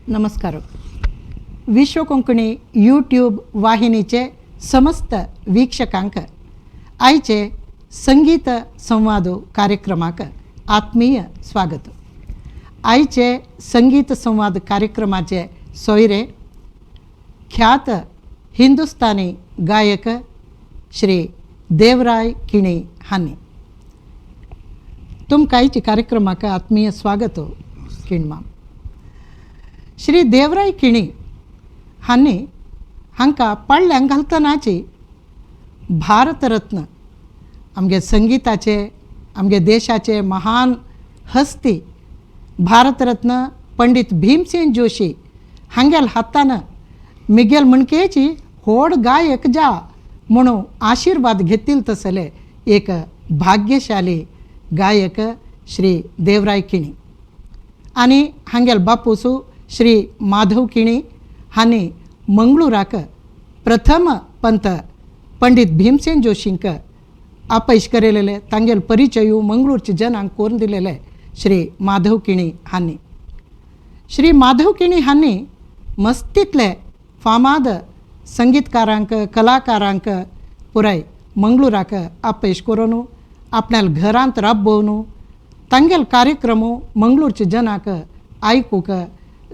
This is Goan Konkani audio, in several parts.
नमस्कार. विश्व कोंकणी यूट्यूब वाहिनीचे समस्त वीक्षकांक आयचे संगीत संवाद कार्यक्रमाक आत्मीय स्वागत. आयचे संगीत संवाद कार्यक्रमाचे सोयरे ख्यात हिंदुस्तानी गायक श्री देवराय किणी हांणी. तुमकां आयच्या कार्यक्रमाक आत्मीय स्वागत किणमाम. श्री देवराय किणी हांणी हांकां पाडल्यांक घालतनाची भारतरत्न, आमगे संगिताचे, आमगे देशाचे महान हस्ती भारतरत्न पंडित भीमसेन जोशी हांगेल हातान मिगेल म्हणकेची होड गायक जा म्हणून आशिर्वाद घेतील तसले एक भाग्यशाली गायक श्री देवराय किणी. आनी हांगेल बापूसू श्री माधव किणी हांणी मंगळुराक प्रथम पंत पंडित भीमसेन जोशींक अपयश केलेले तांगेल परिचय मंगळूरचे जनांक करून दिलेले श्री माधव किणी हांणी. श्री माधव किणी हांणी मस्तीतले फामाद संगीतकारांक, कलाकारांक पुराय मंगळुराक अपयश करून आपल्या घरांत राबोवन तांगेल कार्यक्रम मंगळूरचे जनाक आयकूंक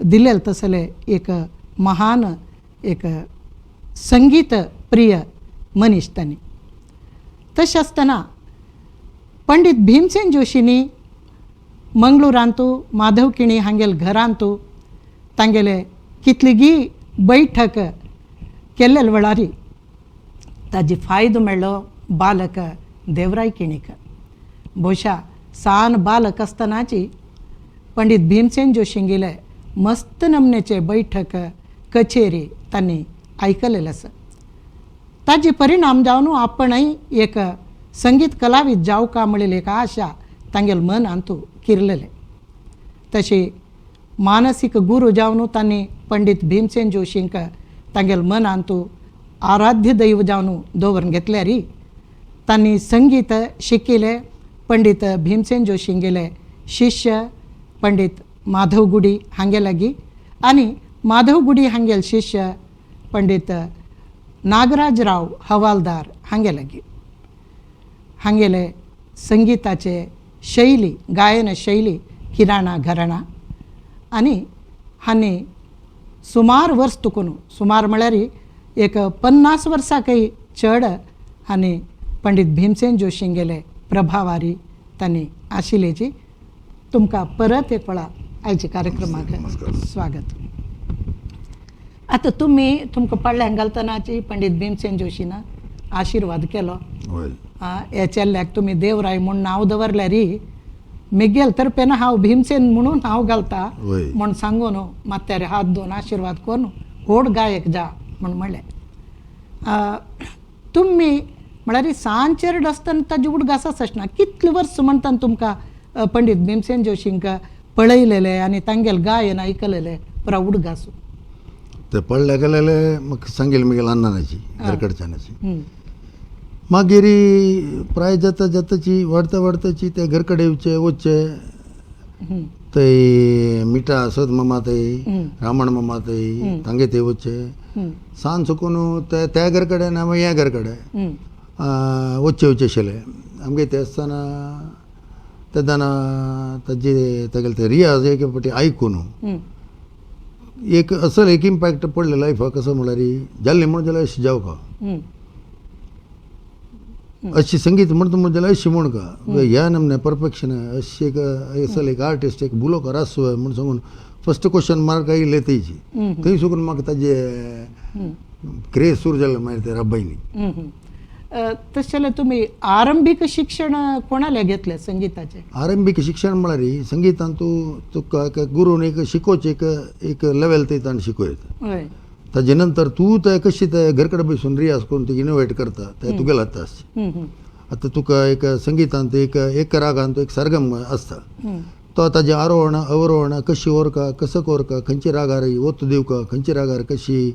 दिलेले तसले एक महान एक संगीत प्रिय मनीस तांणी. तशें आसतना पंडित भीमसेन जोशींनी मंगळुरांतू माधव किणी हांगेल घरांतू तांगेले कितलीगी बैठक केल्ले वेळारी ताजी फायदो मेळ्ळो बालक देवराय किणीक. भोवशा सान बालक आसतनाची पंडित भीमसेन जोशींगेले मस्त नमनेचे बैठक कचेरी तांणी आयकलेलें आसा. ताजे परिणाम जावन आपणय एक संगीत कलावीद जावका म्हणलेली एक आशा तांगेल मनांत किरलेले. तशी मानसीक गुरू जावन तांणी पंडित भीमसेन जोशींक तांगेल मनांत आराध्य दैव जावन दवरून घेतल्यार तांणी संगीत शिकिले पंडित भीमसेन जोशींगेले शिष्य पंडित माधव गुडी हांगे लागीं आनी माधव गुडी हांगेल शिष्य पंडित नागराज राव हवालदार हांगे लागीं. हांगेले संगिताचे शैली, गायन शैली किराणा घराणा. आनी हांणी सुमार वर्स तुकून, सुमार म्हळ्यार एक 50 वर्सांकय चड हांणी पंडित भीमसेन जोशींगेले प्रभावारी तांणी आशिल्ल्याची. तुमकां परत एक वेळा आयच्या कार्यक्रमाक स्वागत. आतां तुमी तुमकां पडल्यान घालतनाची पंडित भीमसेन जोशीन आशिर्वाद केलो. ह्या चेल्ल्याक तुमी देवराय म्हूण नांव दवरल्यार मिगेल तर्फेन हांव भीमसेन म्हणून हांव घालता म्हूण सांगून माथ्यार हात दोन आशिर्वाद करून व्हड गायक जा म्हूण म्हणलें. तुमी म्हळ्यार सान चेरड आसतना ताजी उडगास आसना कितले वर्स म्हणटा तुमकां पंडित भीमसेन जोशींक पळयलेले आनी तांगेल गायन आयकलेले पुरा उडगास? ते पडले गेलेले म्हाका सांगेल मिगेल अण्णाची घरकडच्यानाची. मागीर प्राय जाता जाताची वाडता वाडताची ते घरकडे येवचे वचचे थंय मिठा असत मामा थंय रामण मामा थंय तांगे थंय वचचे सान सुकून ते त्या घरकडे आनी आमी ह्या घरकडे वचचे वचचे आशिल्ले आमगे ते आसतना तेन्ना ताजे तागेले ते रियाज एक फावटी आयकून एक असल एक इम्पॅक्ट पडले लायफाक. कसो म्हणल्यार जाल्लें म्हण जाल्यार अशें जावका अशी संगीत म्हणटा म्हण जाल्यार अशी म्हण का ह्या नमने परफेक्शन अशी एक असल एक आर्टिस्ट एक बुलोकर आसूं म्हण सांगून फर्स्ट क्वेश्चन मार्क आयिल्ले तेजी थंय सुकून म्हाका ताजे क्रेज सुरू जालें मागीर ते रब्बायनी. तशें जाल्यार तुमी आरंभीक शिक्षण कोणाले घेतलें संगिताचें? आरंभीक शिक्षण म्हळ्यार संगितान तूं तुका एक गुरून एक शिकोवचें एक एक लेवल थंय ताणें शिकयता. ताजे नंतर तूं ते कशी ते घरकडे बसून रियाज करून तूं इनोवेट करता ते तुगेले हाता आसचें. आतां तुका एक संगितांत एक एक रागांत एक सरगम आसता तो ताजें आरोहण अवरोहण कशी व्हरका कसो करका खंयच्या रागार ओत दिवका खंयच्या रागार कशी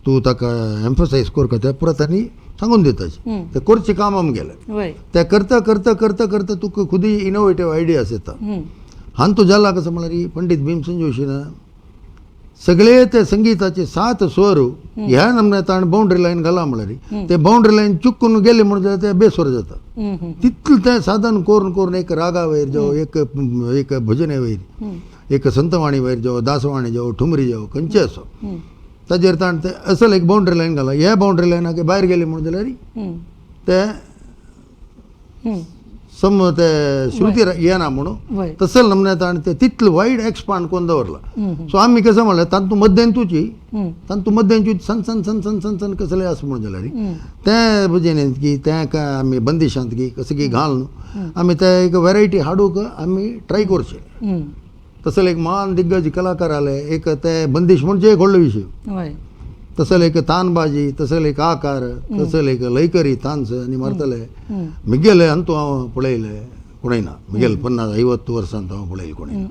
तूं ताका एम्फसायज करका ते पुरा तांणी सांगून दिता. ते करचें काम आमगेलें ते करता करता करता करता तुका खुदी इनोवेटीव आयडियास येता. हांतू जाला कसो म्हळ्यार पंडित भीमसेन जोशीन सगळे ते संगीताचे 7 स्वर ह्या नमन्या ताणें बाउंड्री लायन घाला म्हळ्यार ते बाउंड्री लायन चुकून गेले म्हणून जाल्यार ते बेस्वर जाता. तितलें तें साधन करून करून एक रागा वयर जावं, एक एक भजने वयर, एक संतवाणी वयर जावं, दासवाणी जावं, ठुमरी जावं, खंयचे आसो ताजेर ताणें तें असल एक बाउंड्री लायन घाला. ह्या बाउंड्री लायनाक भायर गेले म्हणून जाल्यार ते सम ते श्रुती येना म्हणून तसं नमन्या ताणें ते तितलें वायड एक्सपांड करून दवरला. सो आमी कसं म्हणलें तातूंत मद्देंतूची तातूंत मद्देंतूच सन सन सन सन सन सन कसलें आसा म्हणून जाल्यार तें भजनेंत की तें आमी बंदिशांत की कसं की घालून आमी ते एक वेरायटी हाडूंक आमी ट्राय करचें. तसले एक महान दिग्गज कलाकार आले एक ते बंदिश म्हणजे एक व्हडलो विशय, तसले एक तानबाजी, तसले एक आकार, तसले एक लयकरी तान्स आनी मारतले मिगेले अंतू हांव पळयले कोणय ना, मिगेल 50-50 वर्सांत हांव पळयले कोणय ना.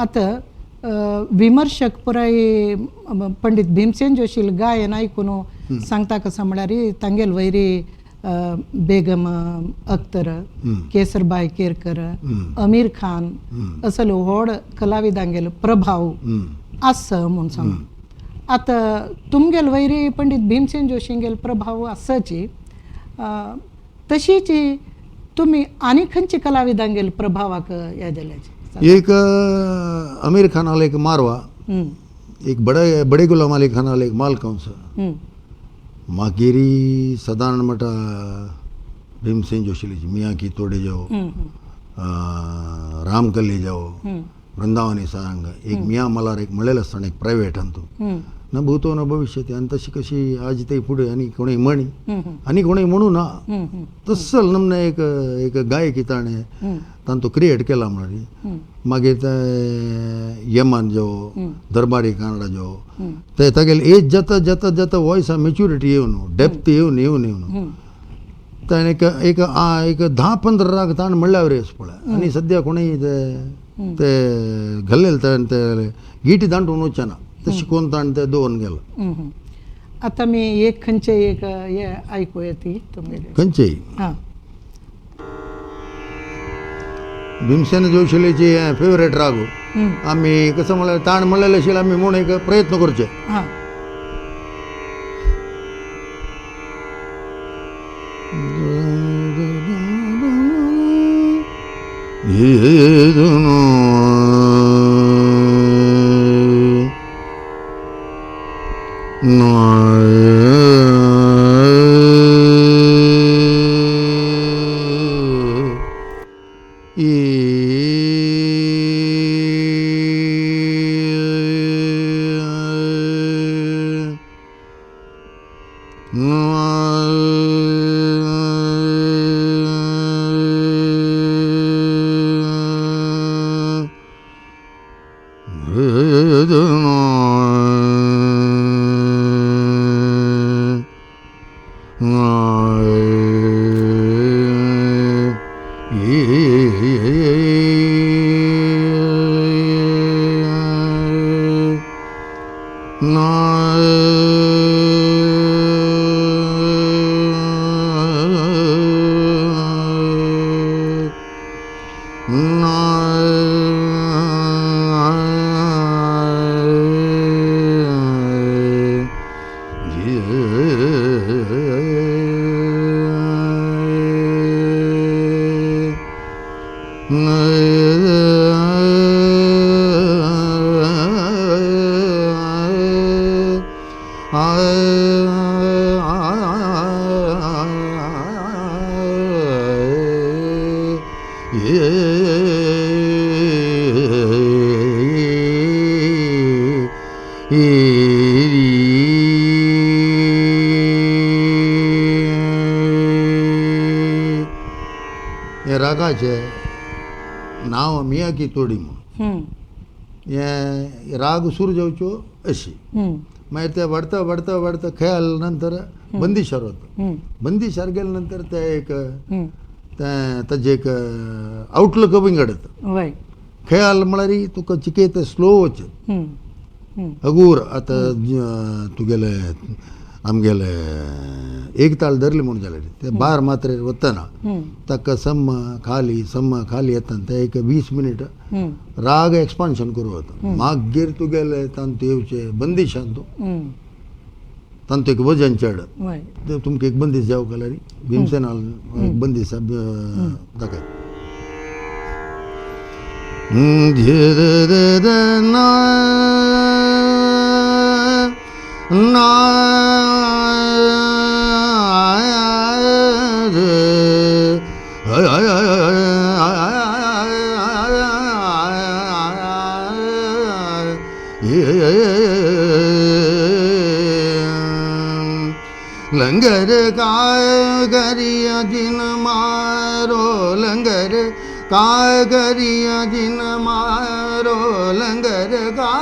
आतां विमर्शक पुराय पंडित भीमसेन जोशील गायन आयकून सांगता कसं म्हळ्यार तांगेल वैरी बेगम अख्तर, केसरबाय केरकर, अमीर खान असले व्हड कलाविदांगेल प्रभाव आसा म्हूण सांग. आतां तुमगेल वैरी पंडित भीमसेन जोशींगेल प्रभाव आसाची, तशीच तुमी आनी खंयचे कलाविदांगेल प्रभावाक हे जाल्याचे? एक अमीर खानाल एक मारवा, एक बडे बडे गुलाम अली खानाल एक मालकंस, मागीर सादारण म्हणटा भीमसेन जोशीची मियाँ की तोडे जाओ, रामकल्ली जाओ, वृंदावनी सारंग, एक मियाँ मलार एक म्हणलेलं आसतना एक प्रायवेट अंतू न भूतो न भविष्यती आनी तशी कशी आज ते फुडें आनी कोणूय म्हणी आनी कोणूय म्हणू ना तसल नमने एक एक गायकी ताणें तांतू क्रिएट केला म्हळ्यार. मागीर ते यमन जावं, दरबारी कानडा जावं, ते तागेले एज जाता जाता जाता वॉयसा मेच्युरिटी येवन डेप्थ येवन येवन येवन ताणें एक एक एक 10-15 राग ताणें म्हणल्यार पळय. आनी सद्या कोणूय ते ते घाल्लेले ताणें ते गिटी दांडून वचना तशी कोण ताणें ते दवरून गेलो. आतां मी एक खंयचे एक हे आयकूया ती तुमगेले खंयचे हां भीमसेन जोशीलेची फेवरेट राग आमी कसं म्हळ्यार ताण म्हणलेले आशिल्ले आमी म्हूण एक प्रयत्न करचे. हां हे रागाचें नांव मियाँ की तोडी म्हणून. हे राग सुरू जावच्यो अशी मागीर ते वाडता वाडता वाडता खेळ नंतर बंदिशार वता. बंदिशार गेल्या नंतर ते एक तें ताजें एक आवटलूक विंगड येता. खेयाल म्हळ्यार तुका चिके ते स्लो वचत हगूर. आतां तुगेले आमगेले एक ताळ धरली म्हूण जाल्यार ते बार मात्रेर वतना ताका सम्म खाली सम्म खाली येतना ते एक 20 मिनीट राग एक्सपान्शन करूं वता. मागीर तुगेले तांतू येवचे बंदिशांतू तांतू एक वजन चड तुमकां एक बंदीस जावं जाल्यार भीमसेनाल एक बंदीस दाखय. ना ना लंगर का करिया जिन मारो लंगर का करिया जिन मारो लंगर का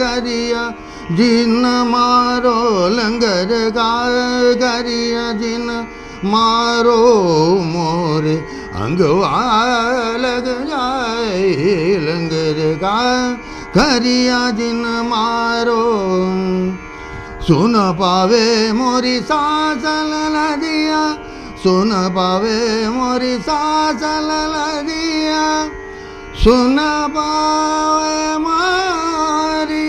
करिया जिन मारो लंगर का करिया जिन मारो मोरे अंगवा लग जाए लंगर का करिया जिन मारो. सुन पावे मोरी सासल दिया सुन पावे मोरी सासल दिया सुन पावे मारी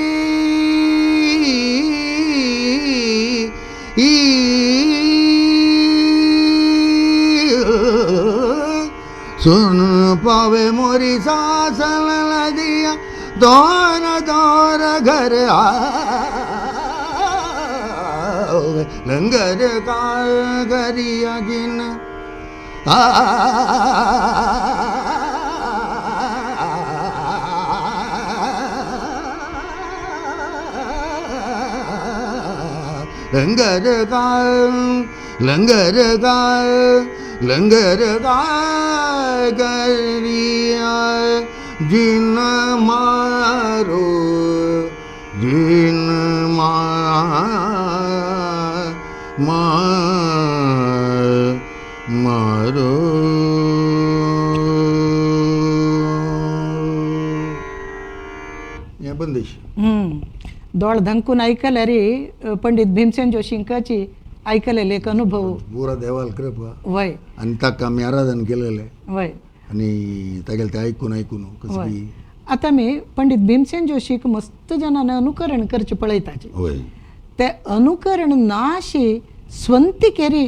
सुन पावे मोरी सासल दिया दौर दौर घर आ लंगर का करिया जिन आ लंगर का लंगर का लंगर का करिया जिन मारो जिन मारो. हें बंदिश. दोळ धंकून आयकल्यार पंडित भीमसेन जोशींकाची आयकलेले एक अनुभव पुरा देवाल कृपा वय आनी ताका आमी आराधन केलेलें वय आनी तागेलें तें आयकून आयकून कसं. आतां आमी पंडित भीमसेन जोशीक मस्त जणांनी अनुकरण करचें पळयताचे वय ते अनुकरण नाशी स्वंती केरी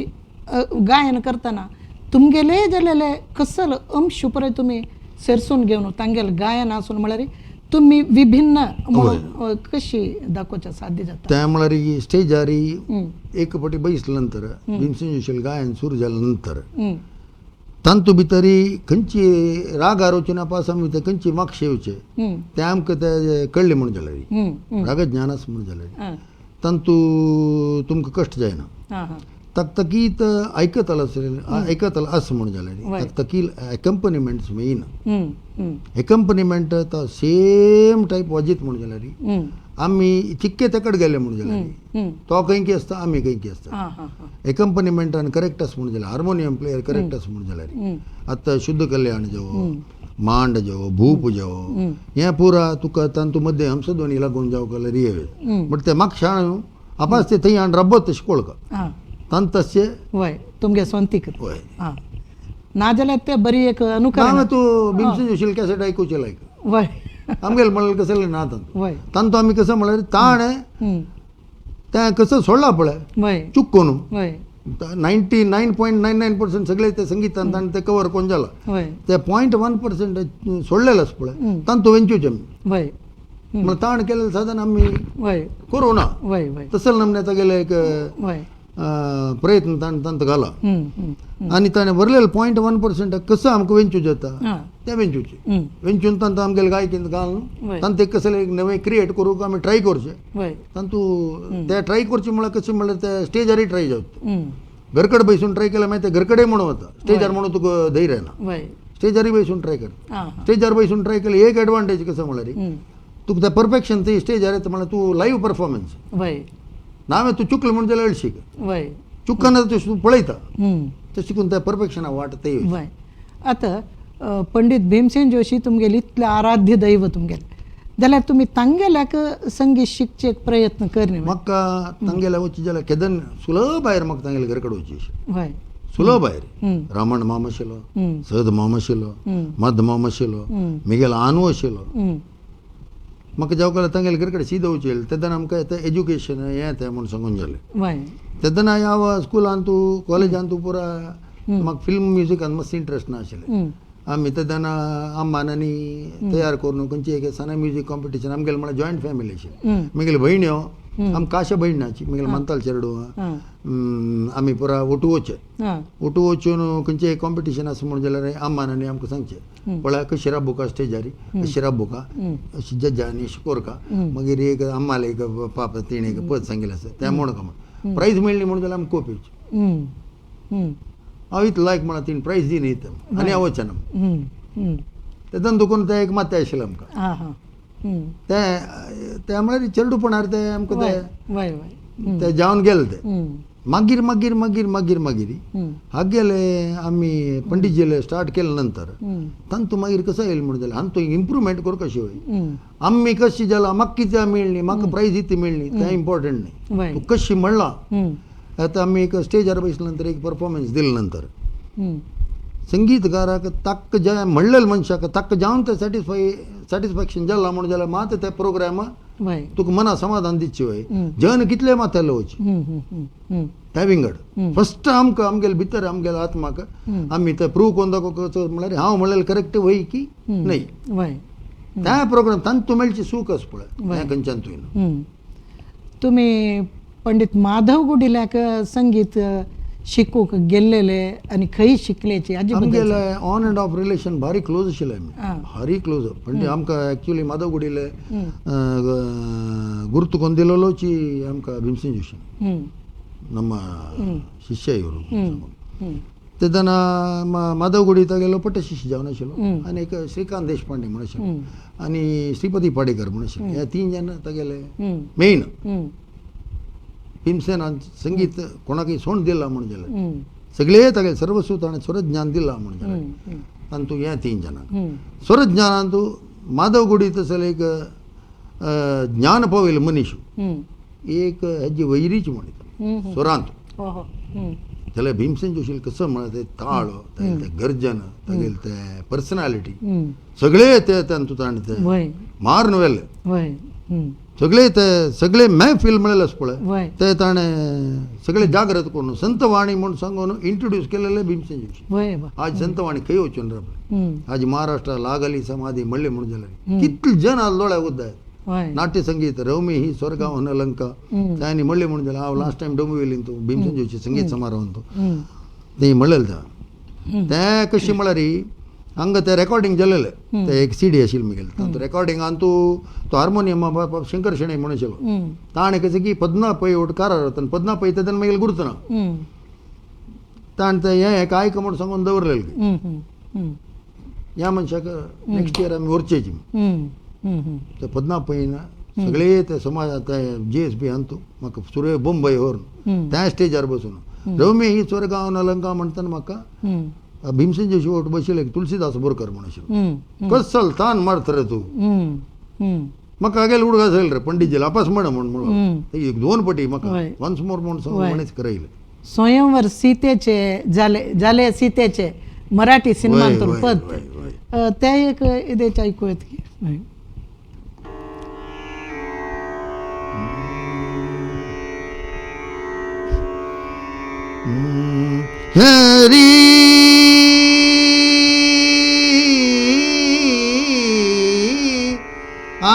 गायन करतना तुमगेले जालेले कसल अंश पळय तुमी सेरसून घेवन तांगेले गायन आसून म्हळ्यार तुमी विभिन्न म्हणून कशी दाखोवचें साध्य जाता. त्या म्हळ्यार स्टेजार एक फावटी बसले नंतर भीमसेन जोशील गायन सुरू जाले नंतर तांतू भितरी खंयची राग आरोचना पास आमी ते खंयची मागशे येवचे ते आमकां ते कळ्ळें म्हूण जाल्यार रागज्ञानास म्हूण जाल्यार तांतू तुमकां कश्ट जायना. तकतकीत आयकतलो आयकतलो आस म्हूण जाल्यार तकतकील एकम्पनिमेंट्स मेन एकम्पनिमेंट तो सेम टायप वाजीत म्हूण जाल्यार आमी चिक्के तेकड गेले म्हूण जाल्यार तो खंय की आसता आमी खंय की आसता एकम्पनिमेंटान करेक्ट आस म्हूण जाल्यार हार्मोनियम प्लेयर करेक्ट आस म्हूण जाल्यार आतां शुद्ध कल्याण जावो मांड जावो भूप जावो हें पुरा तुका तांतू मदें हंसध्वनी लागून जावं जाल्यार येवे बट ते मागशाण आपास ते थंय हाण रब्बत तशें कोळका तांत तशें वय तुमगे स्वंतीक वय ना जाल्यार ते बरी एक अनुकरण तूं भीमसेन जोशील कॅसेट आयकुचें लायक वय आमगेलें म्हणल्यार कसलें ना तांतू वय तांतू आमी कसं म्हळ्यार ताण तें कसं सोडला पळय वय चूक करून वय 99.99% सगळे ते संगीतान ताणें ते कवर कोण जाला वय ते 0.1% सोडलेलें आसा पळय तांतू वेंचूचे आमी वय म्हळ्यार ताण केलेलें साधन आमी वय करूं ना वय वय तसले नमन्याचा गेले एक वय प्रयत्न ताणें तांतू घाला आनी ताणें वरलेले 0.1% कसं आमकां वेंचू जाता तें वेंचूचें वेंचून तांतू आमगेले गायकीन घालून तांतू एक कसलें एक नवें क्रिएट करूंक आमी ट्राय करचें तांतू ते ट्राय करचें म्हळ्यार कशें म्हळ्यार ते स्टेजारय ट्राय जावचे घरकडे बसून ट्राय केल्यार मागीर ते घरकडे म्हणून वता स्टेजार म्हणून तुका धैर्य येना स्टेजारय बसून ट्राय कर स्टेजार बसून ट्राय केलें एक एडवांटेज कसं म्हळ्यार तुका ते परफेक्शन थंय स्टेजार येता म्हळ्यार तूं लायव्ह परफॉर्मन्स ना मागीर तूं चुकलें म्हूण जाल्यार अळशीक वय चुकना तूं पळयता तशें करून त्या परफेक्शना वाट थंय. वय आतां पंडित भीमसेन जोशी तुमगेले इतलें आराध्य दैव तुमगेलें जाल्यार तुमी तांगेल्याक संगीत शिकचे प्रयत्न करने. म्हाका तांगेल्या वचचे जाल्यार केदन सुलभ भायर म्हाका तांगेल्या घर कडेन वचची. हय. सुलभ भायर रामण मामा आशिल्लो, सद मामा आशिल्लो, मद मामा आशिल्लो, मिगेल आनू आशिल्लो. म्हाका जेवकाला तांगेल्या घर कडेन सीद वचचे तेन्ना आमकां तें एज्युकेशन हें तें म्हूण सांगून जालें. तेन्ना हांव स्कुलान तूं कॉलेजान तूं पुरा म्हाका फिल्म म्युजिकान मातसो इंट्रस्ट ना आशिल्लें. आमी तेन्ना अम्मान आनी तयार करून खंयची एक सना म्युजीक कॉम्पिटिशन आमगेले म्हळ्यार जॉयंट फॅमिली आशिल्ली. म्हगेली भयण्यो आम काशा भयणाची म्हगेले मानताल चेडू आमी पुरा ओटू वचचे. ओटू वचून खंयचें एक कॉम्पिटिशन आसा म्हणून जाल्यार अम्मान आनी आमकां सांगचें पळय कशी राबोवका स्टेजारी अशी राबोवका अशी जज्जांनी अशी कोरका. मागीर एक अम्माले एक पाप तिणें एक पद सांगिल्लें आसा तें म्हणका म्हण प्रायज मेळ्ळी म्हणून जाल्यार आमकां कोप येवची. हांव इतलो लायक म्हणा तिणें प्रायज दिना इतलें आनी हांव वचना. तेन्ना दुखून तें एक माथ्या आशिल्लें आमकां तें तें म्हळ्यार चेडूपणार तें आमकां तें तें जावन गेलें तें. मागीर मागीर मागीर मागीर मागीर हागेले आमी पंडितजीले स्टार्ट केले नंतर तांतू मागीर कसो येयलें म्हणून जाल्यार आनी थंय इम्प्रुवमेंट करूं कशी वय आमी कशी जाला म्हाका कितें मेळ्ळी म्हाका प्रायज इतली मेळ्ळी तें इम्पॉर्टंट न्ही तूं कशी म्हणलां. आतां आमी एक स्टेजार बसले नंतर एक परफॉर्मन्स दिले नंतर संगीतकाराक ताक जे म्हणलेले मनशाक ताका जावन तें सॅटिस्फॅक्शन जाला म्हणून जाल्यार मात ते प्रोग्राम तुका मना समाधान दिवची वय जन कितले माथ्याले वची ते विंगड. फस्ट आमकां आमगेले भितर आमगेले आत्माक आमी ते प्रूव करून दाखोवचो म्हळ्यार हांव म्हणलेलें करेक्ट वय की न्हय त्या प्रोग्राम तांतू मेळची सूख आसा पळय तें खंयच्यान तुवें. तुमी पंडित माधव गुडिल्याक संगीत शिकूंक गेल्लेले आनी खंय शिकलेचे? आमगेले ऑन एंड ऑफ रिलेशन भारी क्लोज आशिल्लें आमी भारी क्लोज. म्हणजे आमकां एक्चुअली माधव गुडिले गुर्त कोन्न दिलोलोची आमकां भीमसेन जोशी ನಮ್ಮ ಶಿಷ್ಯ ಇವರು. तेन्ना माधव गुडी तागेलो पट्ट शिष्य जावन आशिल्लो आनी एक श्रीकांत देशपांडे म्हूण आशिल्लो आनी श्रीपती पाडेकर म्हूण आशिल्लो. हे तीन जाण तागेले मेन. भीमसेनान संगीत कोणाकय सोंड दिला म्हूण जाल्यार सगळे तागेले सर्वस्व ताणें स्वरज्ञान दिलां म्हूण जाल्यार तांतू हे तीन जाणांक स्वरज्ञानान तूं माधव गुडी तसले एक ज्ञान पावयले मनीस एक हेजी वैरीची म्हणटा स्वरांत. जाल्यार भीमसेन जोशी कसं म्हळ्यार ते ताळ तागेलें तें गर्जन तागेलें तें पर्सनालिटी सगळे ते तांतू ताणें ते मारून व्हेले सगळे ते सगळे महफील म्हणलेले आसा पळय ते ताणें सगळे जागृत करून संतवाणी म्हूण सांगून इंट्रोड्यूस केलेले भीमसेन जोशी. आज संतवाणी खंय वचून रावले आज महाराष्ट्रा लागली समाधी म्हणले म्हणून जाल्यार कितले जन आज दोळ्या उद्दाय नाट्य संगीत रौमी ही स्वर्गावन लंका तांणी म्हणले म्हणून जाल्यार हांव लास्ट टायम डोंबिवलीन तूं भीमसेन जोशी संगीत समारोहान तूं तें म्हणलेलें तें तें कशें म्हळ्यार हांगा तें रेकॉर्डिंग जालेलें तें एक सीडी आशिल्ली म्हगेलें तातूंत रेकॉर्डिंगान तूं तो हार्मोनियम शंकर शेणै म्हणून आशिल्लो ताणें कशें की पद्मा पै ओट कारार वता पद्मा पै तेन्ना मागीर गुर्त ना ताणें तें हें एक आयक म्हूण सांगून दवरलेलें ह्या मनशाक नेक्स्ट इयर आमी व्हरचेची ते पद्मा पैन सगळे ते समाज ते जी एस बी अंतू म्हाका सुर्य बोंबय व्हरून त्या स्टेजार बसून रौमी ही स्वर्गावन लंका म्हणटाना म्हाका भीमसेन जोशी ओट बशिल्ले तुलसीदास बोरकर म्हूण आशिल्लो कसल तान मारत रे तूं म्हाका हागेले उडगास येयले रे पंडितजीला अपास म्हण म्हूण म्हणून एक दोन पटी म्हाका वन्स मोर म्हूण सांगून म्हणीच करयलें. स्वयंवर सीतेचे जाले जाले सीतेचे मराठी सिनेमांतून पद ते एक इदेच ऐकूयात की. हरी आ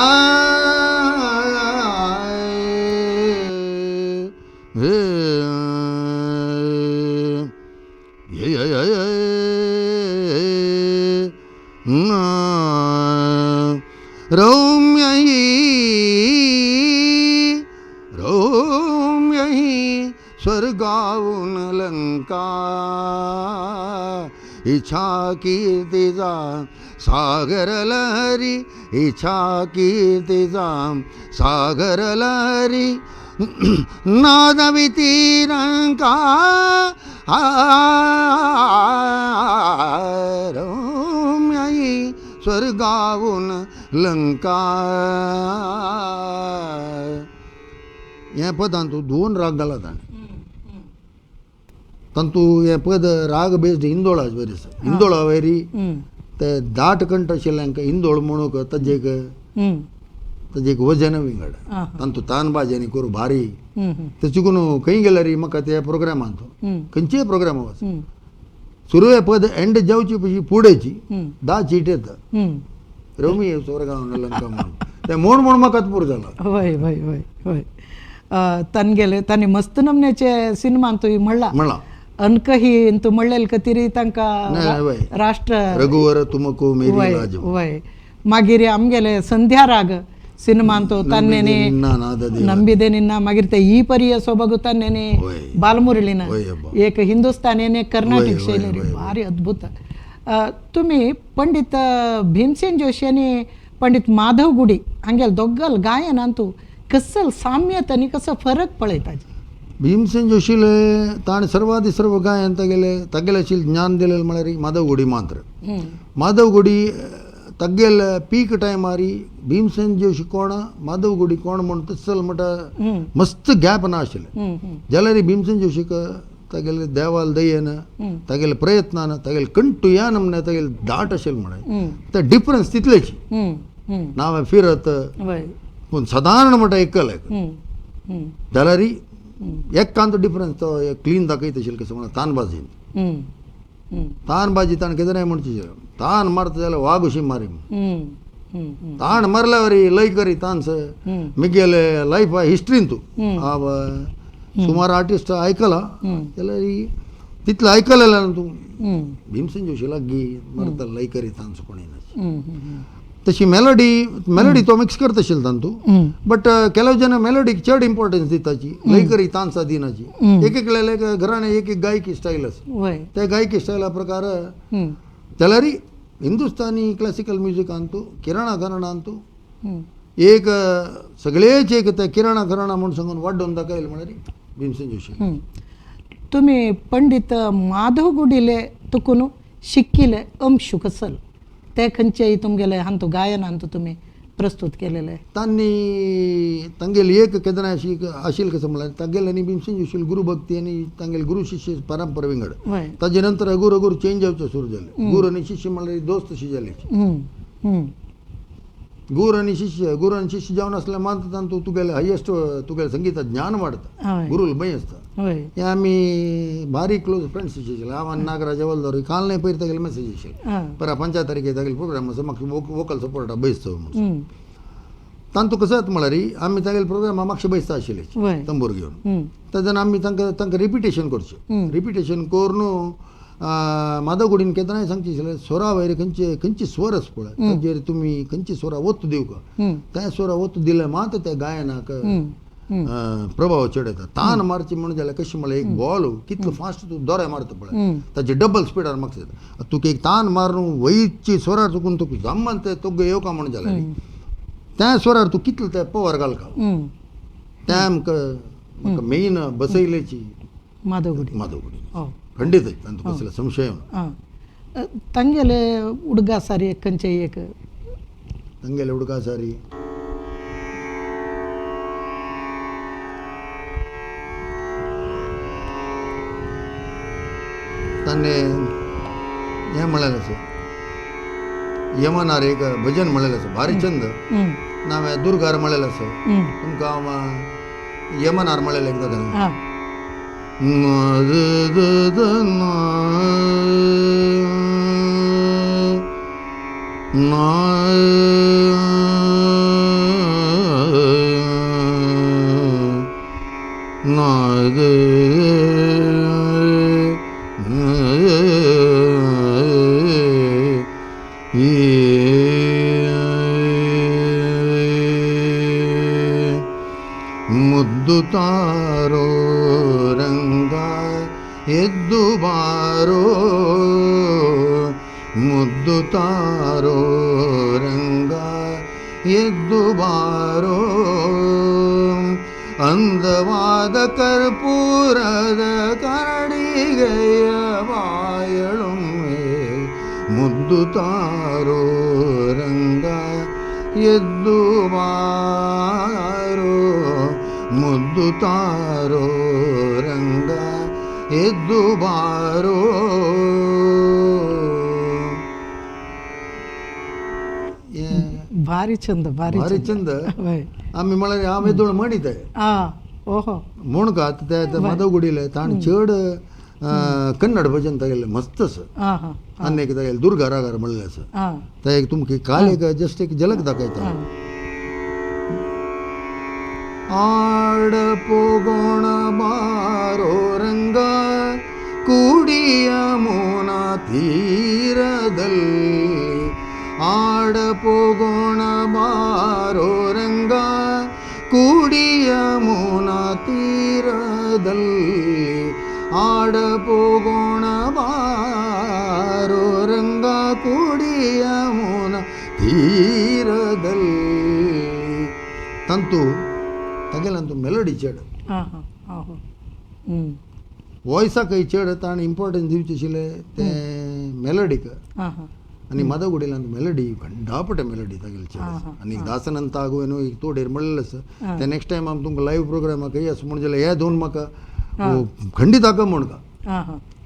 रौम्यही रौम्यही स्वर्गावून लंका इच्छा कीर्तिचा सागर लहरी इच्छा कीर्तिचा सागर लहरी नादवितीरंका रौम्यही स्वर्गावून लंका हें पदान तूं दोन राग घाला ताणें. तांतू हें पद राग बेस्ड इंदोळा बरी आसा. इंदोळा वयरी ते दाट कंठ आशिल्ल्यांक इंदोळ म्हणूंक ताजेक ताजें एक वजन विंगड. तांतू तानबाजी आनी करूं भारी ते चुकून खंय गेल्यार म्हाका त्या प्रोग्रामान खंयचेय प्रोग्राम वच सुरवे पद एंड जावची पशी फुडेची 10 चीट येता रमी स्वर्गावन लंका म्हणून ते म्हण म्हण म्हाका पुरो जाला. हय हय हय हय तांगेले तांणी मस्त नमन्याचे सिनेमान तुवें म्हणला म्हणला अनकही तूं म्हणलेल खातीर तांकां राष्ट्र रघुवर तुमको मेरी लाज. वय मागीर आमगेले संध्या राग सिनेमान तो तान्नेने ನಂಬಿದೆ ನಿನ್ನ मागीर ते ई परिय सोबगु तान्नेने बालमुरळीन एक हिंदुस्तानी आनी एक कर्नाटक शैली भारी अद्भुत. तुमी पंडित भीमसेन जोशी आनी पंडित माधव गुडी हांगेल दोग्गल गायनांतू कसल साम्यत आनी कसो फरक पळयता? भीमसेन जोशीले ताणें सर्वाதி सर्व गायन तागेले तागेले ज्ञान दिलेलें म्हळ्यार माधव गुडी मात्र. माधव गुडी तग्गेल पीक टायमारी भीमसेन जोशी कोण माधव गुडी कोण म्हूण तसल म्हणटा मस्त गॅप ना आशिल्लें. जाल्यार भीमसेन जोशीक तागेले देवाल दयेन तागेले प्रयत्नान तागेले कंटू यान म्हण तागेले दाट आशिल्लें म्हण ते डिफरन्स तितलेच नांव फिरत पूण सादारण म्हणटा एकल एक जाल्यार एकांत डिफरन्स तो क्लीन दाखयता आशिल्लें कसो म्हणा तानबाजीन. तानबाजी ताण केदनाय म्हणची तान मारता जाल्यार वाग अशी मारी ताण मारल्यावर लय करी तान मिगेले लायफ हिस्ट्रीन तूं सुमार आर्टिस्ट आयकला जाल्यार तितलें आयकलें ना तूं भीमसेन जोशी लागीं मारता लय करी तान कोणी ना. तशी मेलोडी मेलोडी तो मिक्स करता आशिल्लो तांतू बट ಕೆಲವು जन मेलोडीक चड इम्पॉर्टन्स दिताची लय करी तानसा दिनाची. एक एकल्याले घराणे एक एक गायकी स्टायल आसा त्या गायकी स्टायला प्रकार जाल्यार हिंदुस्तानी क्लासिकल म्युजिकांतू किराणा घराणांतू एक सगळेच एक ते किराणा घराणा म्हूण सांगून वाडोवन दाखयलें म्हळ्यार भीमसेन जोशी. तुमी पंडित माधव गुडीले तुकून शिकिल्ले अंशू कसल ते खंयचेय तुमगेले हांतू गायनांतू तुमी प्रस्तुत केलेले? तांणी तांगेली एक केदना अशी आशिल्लें कसो म्हळ्यार तांगेले आनी भीमसेन जोशील गुरुभक्ती आनी तांगेले गुरु शिष्य परंपरा विंगड. ताजे नंतर अगूर अगूर चेंज जावचें सुरू जालें. गुरू आनी शिष्य म्हळ्यार दोस्त अशी जाले. गुरू आनी शिष्य गुरू आनी शिष्य जावन आसल्यार मानता तांतू तुगेलें हायेस्ट तुगेलें संगीता ज्ञान वाडटा गुरूल भंय आसता. हे आमी भारी क्लोज फ्रेंड्स आशिल्ले. हांव आनी नागराज हवलदार काल न्हय पयर तागेले मेसेज आशिल्ले परा 5 तारखेर तागेले प्रोग्राम आसा म्हाका वोकल सपोर्टा बैसचो म्हणून. तांतू कसो जाता म्हळ्यार आमी तागेले प्रोग्रामा मातशे बैसता आशिल्ले तंबूर घेवन तेन्ना आमी तांकां तांकां रिपिटेशन करचें. रिपिटेशन करून माधव गुडीन केदनाय सांगचें आशिल्लें स्वरा वयर खंयचे खंयचे स्वर आसा पळय ताजेर तुमी खंयचे स्वरा ओतू दिवका त्या स्वरा ओतू दिलें मात त्या गायनाक प्रभाव चड येता. तान मारची म्हणून जाल्यार कशें म्हळ्यार एक बॉल कितलो फास्ट तूं दोरे मारता पळय ताजे डबल स्पिडार म्हाका येता. तुका एक तान मारून वयची स्वरार चुकून तुका जम्मान ते तुका येवका म्हणून जाल्यार त्या स्वरार तूं कितलो ते पवर घालका त्या आमकां म्हाका मेन बसयलेची माधव गुडी. माधव गुडी खंडीत तांतूं कसलो संशय ना. तांगेले उडगा सारी खंयचे एक तांगेले उडगा सारी ताणें हें म्हणलेलें आसा यमनार एक भजन म्हणलेलें आसा भारी छंद नांव दुर्गार म्हणलेलें आसा तुमकां हांव यमनार म्हणलेलें एकदां घालून. मुद्दु तारो रंगा एद्दु बारो मुद्दु तारो रंगा एद्दु बारो अंधवाद कर्पूರದ ಕರಡಿಗೆಯ ಬಾಯಳುಮ್ಮೆ ಮುದ್ದು ತಾರೋ ರಂಗ ಎದ್ದು ಬಾರೋ ಮುದ್ದು ತಾರೋ ರಂಗ ಎದ್ದು ಬಾರೋ. भारी छंद, भारी छंद. आमी म्हळ्यार हांव येदोळ म्हणीत ओहो म्हणका ते माधवगुडीले ताण चड कन्नड भजन तागेलें मस्त आसा. आनी एक तागेलें दुर्गा रागार म्हणलें आसा ते एक तुमकां काल एक जस्ट एक झलक दाखयता. आड पोगोण बारो रंग ಕೂಡಿಯ ಮೋನ ತೀರದಲ್ಲಿ ಆಡ ಪೋಗೋಣ ಬಾರೋ ರಂಗ ಕೂಡಿಯ ಮೋನ ತೀರದಲ್ಲಿ ಆಡ ಪೋಗೋಣ ಬಾರೋ ರಂಗ ಕೂಡಿಯ ಮೋನ ತೀರದಲ್ಲಿ. ತಂತು तागेल्यान मेलोडी चड वॉयसाकय चड ताणें इम्पॉर्टन्स दिवचें आशिल्लें तें मेलोडीक. आनी माधवगुडीलान मेलोडी गंडापटे मेलोडी तागेली चड आसा. आनी दासनंत आगो न्हू एक तोडेर म्हणलेलें आसा तें नेक्स्ट टायम आमी तुमकां लायव्ह प्रोग्रामाक हे आसा म्हूण जाल्यार हे दोन म्हाका खंडीत आका म्हूण का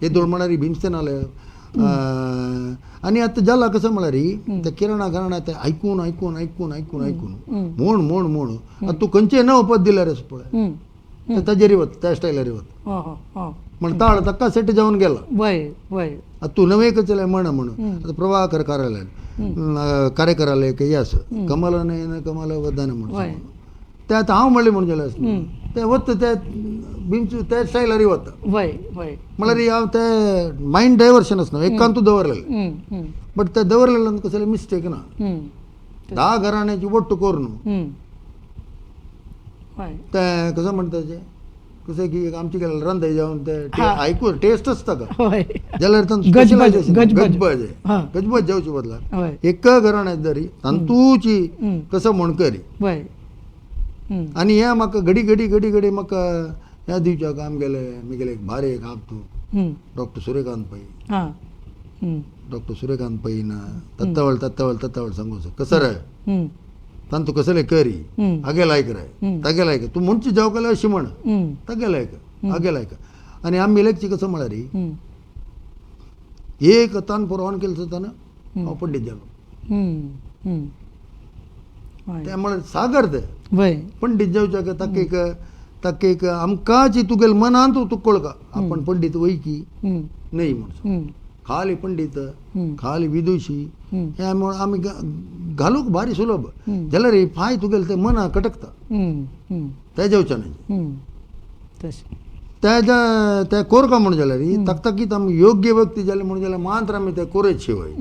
हे दोन म्हळ्यार भीमसेनाले. आनी आतां जाला कसं म्हळ्यार ते किरणा घराणा ते आयकून आयकून आयकून आयकून आयकून म्हूण म्हूण म्हूण आतां तूं खंयचें नव पद दिल्यार आसा पळय ते ताजेर वता, त्या स्टायलार वता म्हण ताळ ताका सेट जावन गेला. आतां तूं नवें कसलें म्हण म्हणून आतां प्रभाकर कार्यालय कार्यकरालय हे आसा कमल कमल वदान म्हणून ते आतां हांव म्हणलें म्हणून जाल्यार आसता ते वता ते बिमचो त्या स्टायलार वता म्हळ्यार हांव ते मायंड डायवर्शन आसना एकांतू दवरलेलें बट ते दवरलेल्यान कसलें मिस्टेक ना. 10 घराण्याची ಒಟ್ಟು करून ते कसं म्हणटा तें कसं की आमचे गेले रांदय जावन ते आयकू टेस्ट आसता का जाल्यार तांचो गजबज गजबज जावचे बदला एका घराण्यात जरी तांतूची कसं म्हण करी. आनी हें म्हाका घडी घडी घडी घडी म्हाका ह्या दिवच्याक आमगेले म्हगेले एक भारी एक आप तूं डॉक्टर सूर्यकांत पै. डॉक्टर सूर्यकांत पै ना तत्तावळ तत्तावळ तत्तावळ सांगू कसं रे तांतू कसले करी आगे लायक रे तागे लायक तूं म्हणची जावं केल्यार अशी म्हण तागे लायक आगे लायक. आनी आमी लेगची कसं म्हळ्यार एक तानपूर ऑन केलं जाताना हांव पंडीत जालो. ते म्हळ्यार सागर ते पंडीत जावच्याक ताका एक ताका एक आमकांच तुगेले मनांत तुका कळका आपण पंडीत वयकी न्हय म्हणून खाली पंडीत खाली विदुशी हे आमी घालूंक भारी सुलभ जाल्यार फाय तुगेले ते मना कटकता ते जावचें न्हय त्या ते कोरका म्हूण जाल्यार तकतकीत आमी योग्य व्यक्ती जाले म्हूण जाल्यार मात्र आमी ते कोरेच शिवाय.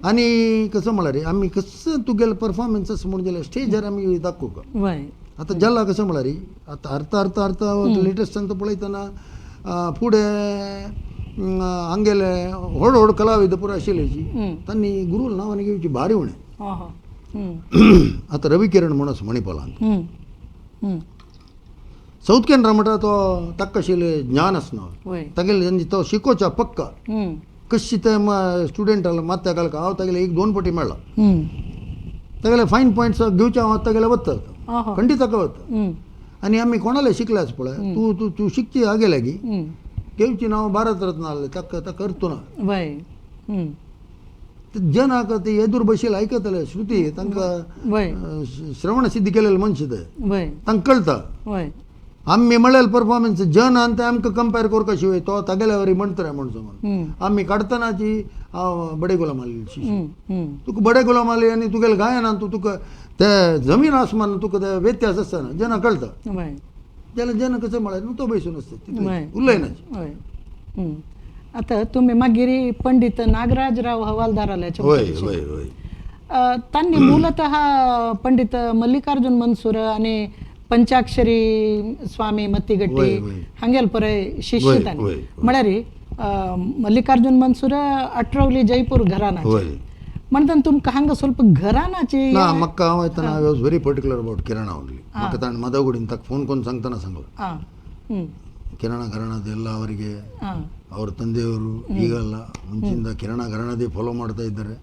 आनी कसं म्हळ्यार आमी कसं तुगेले परफॉर्मन्स म्हूण जाल्यार स्टेजार आमी दाखोवका. आतां जाला कसं म्हळ्यार आतां अर्थ अर्थ अर्थ लेटस्ट अंत पळयतना फुडें हांगेले व्हड व्हड कलाविद पुरो आशिल्लेची तांणी गुरूल नांवान घेवची भारी उणें. आतां रवी किरण म्हूण आसा मणिपालांत सावथ केनरा म्हणटा तो ताका आशिल्लें ज्ञान आसना तागेलें तो शिकोवचा पक्का कशी ते स्टुडंटाला मात्या घालका हांव तागेले 1-2 पटी मेळ्ळा तागेले फायन पॉयंट्स घेवचे हांव तागेले वता खंडीत ताका वता. आनी आमी कोणाले शिकले आसा पळय तूं तूं तूं शिकची आगे लागी घेवची नांव भारत रत्न आहलें ताका ताका अर्थ ना. जनाक ते येदूर बशील आयकतले श्रुती तांकां श्रवण सिद्धी केलेले मनशे ते तांकां कळटा. आमी म्हणलेले परफॉर्मन्स जन आनी ते आमकां कंपेर करपा शिवाय तो तागेल्या वरी म्हणटले म्हूण समज आमी काडटनाची हांव बडे गुलाम आली शिशू तुका बडे गुलाम आली आनी तुगेले गायनान तूं तुका ते जमीन आसमान तुका ते व्यत्यास आसतना जना कळटा जाल्यार जन कसं म्हळ्यार न्हू तो बसून आसता तितलें उलयनाची. आतां तुमी मागीर पंडित नागराजराव हवालदाराल्याच्या तांणी मूलतः पंडित मल्लिकार्जुन मनसूर आणि पंचाक्षरी स्वामी मत्तिगट्टी हांगेल पळय शिष्य तांणी म्हळ्यार मल्लिकार्जुन मनसूर अठरवली जयपूर घराण्याचे म्हणटान तुमकां हांगा ಸ್ವಲ್ಪ घराण्याची ना म्हाका हांव येतना I was very particular about Kirana only. म्हाका ताणें माधवगुडीन ताका फोन करून सांगतना सांगलो किराणा घराण्यात ಎಲ್ಲ ಅವರಿಗೆ ಅವ್ರ ತಂದೆಯವರು ಈಗಲ್ಲ, ಮುಂಚಿಂದ ಕಿರಣ ಘರಾಣದೇ ಫಾಲೋ ಮಾಡ್ತಾ ಇದ್ದಾರೆ.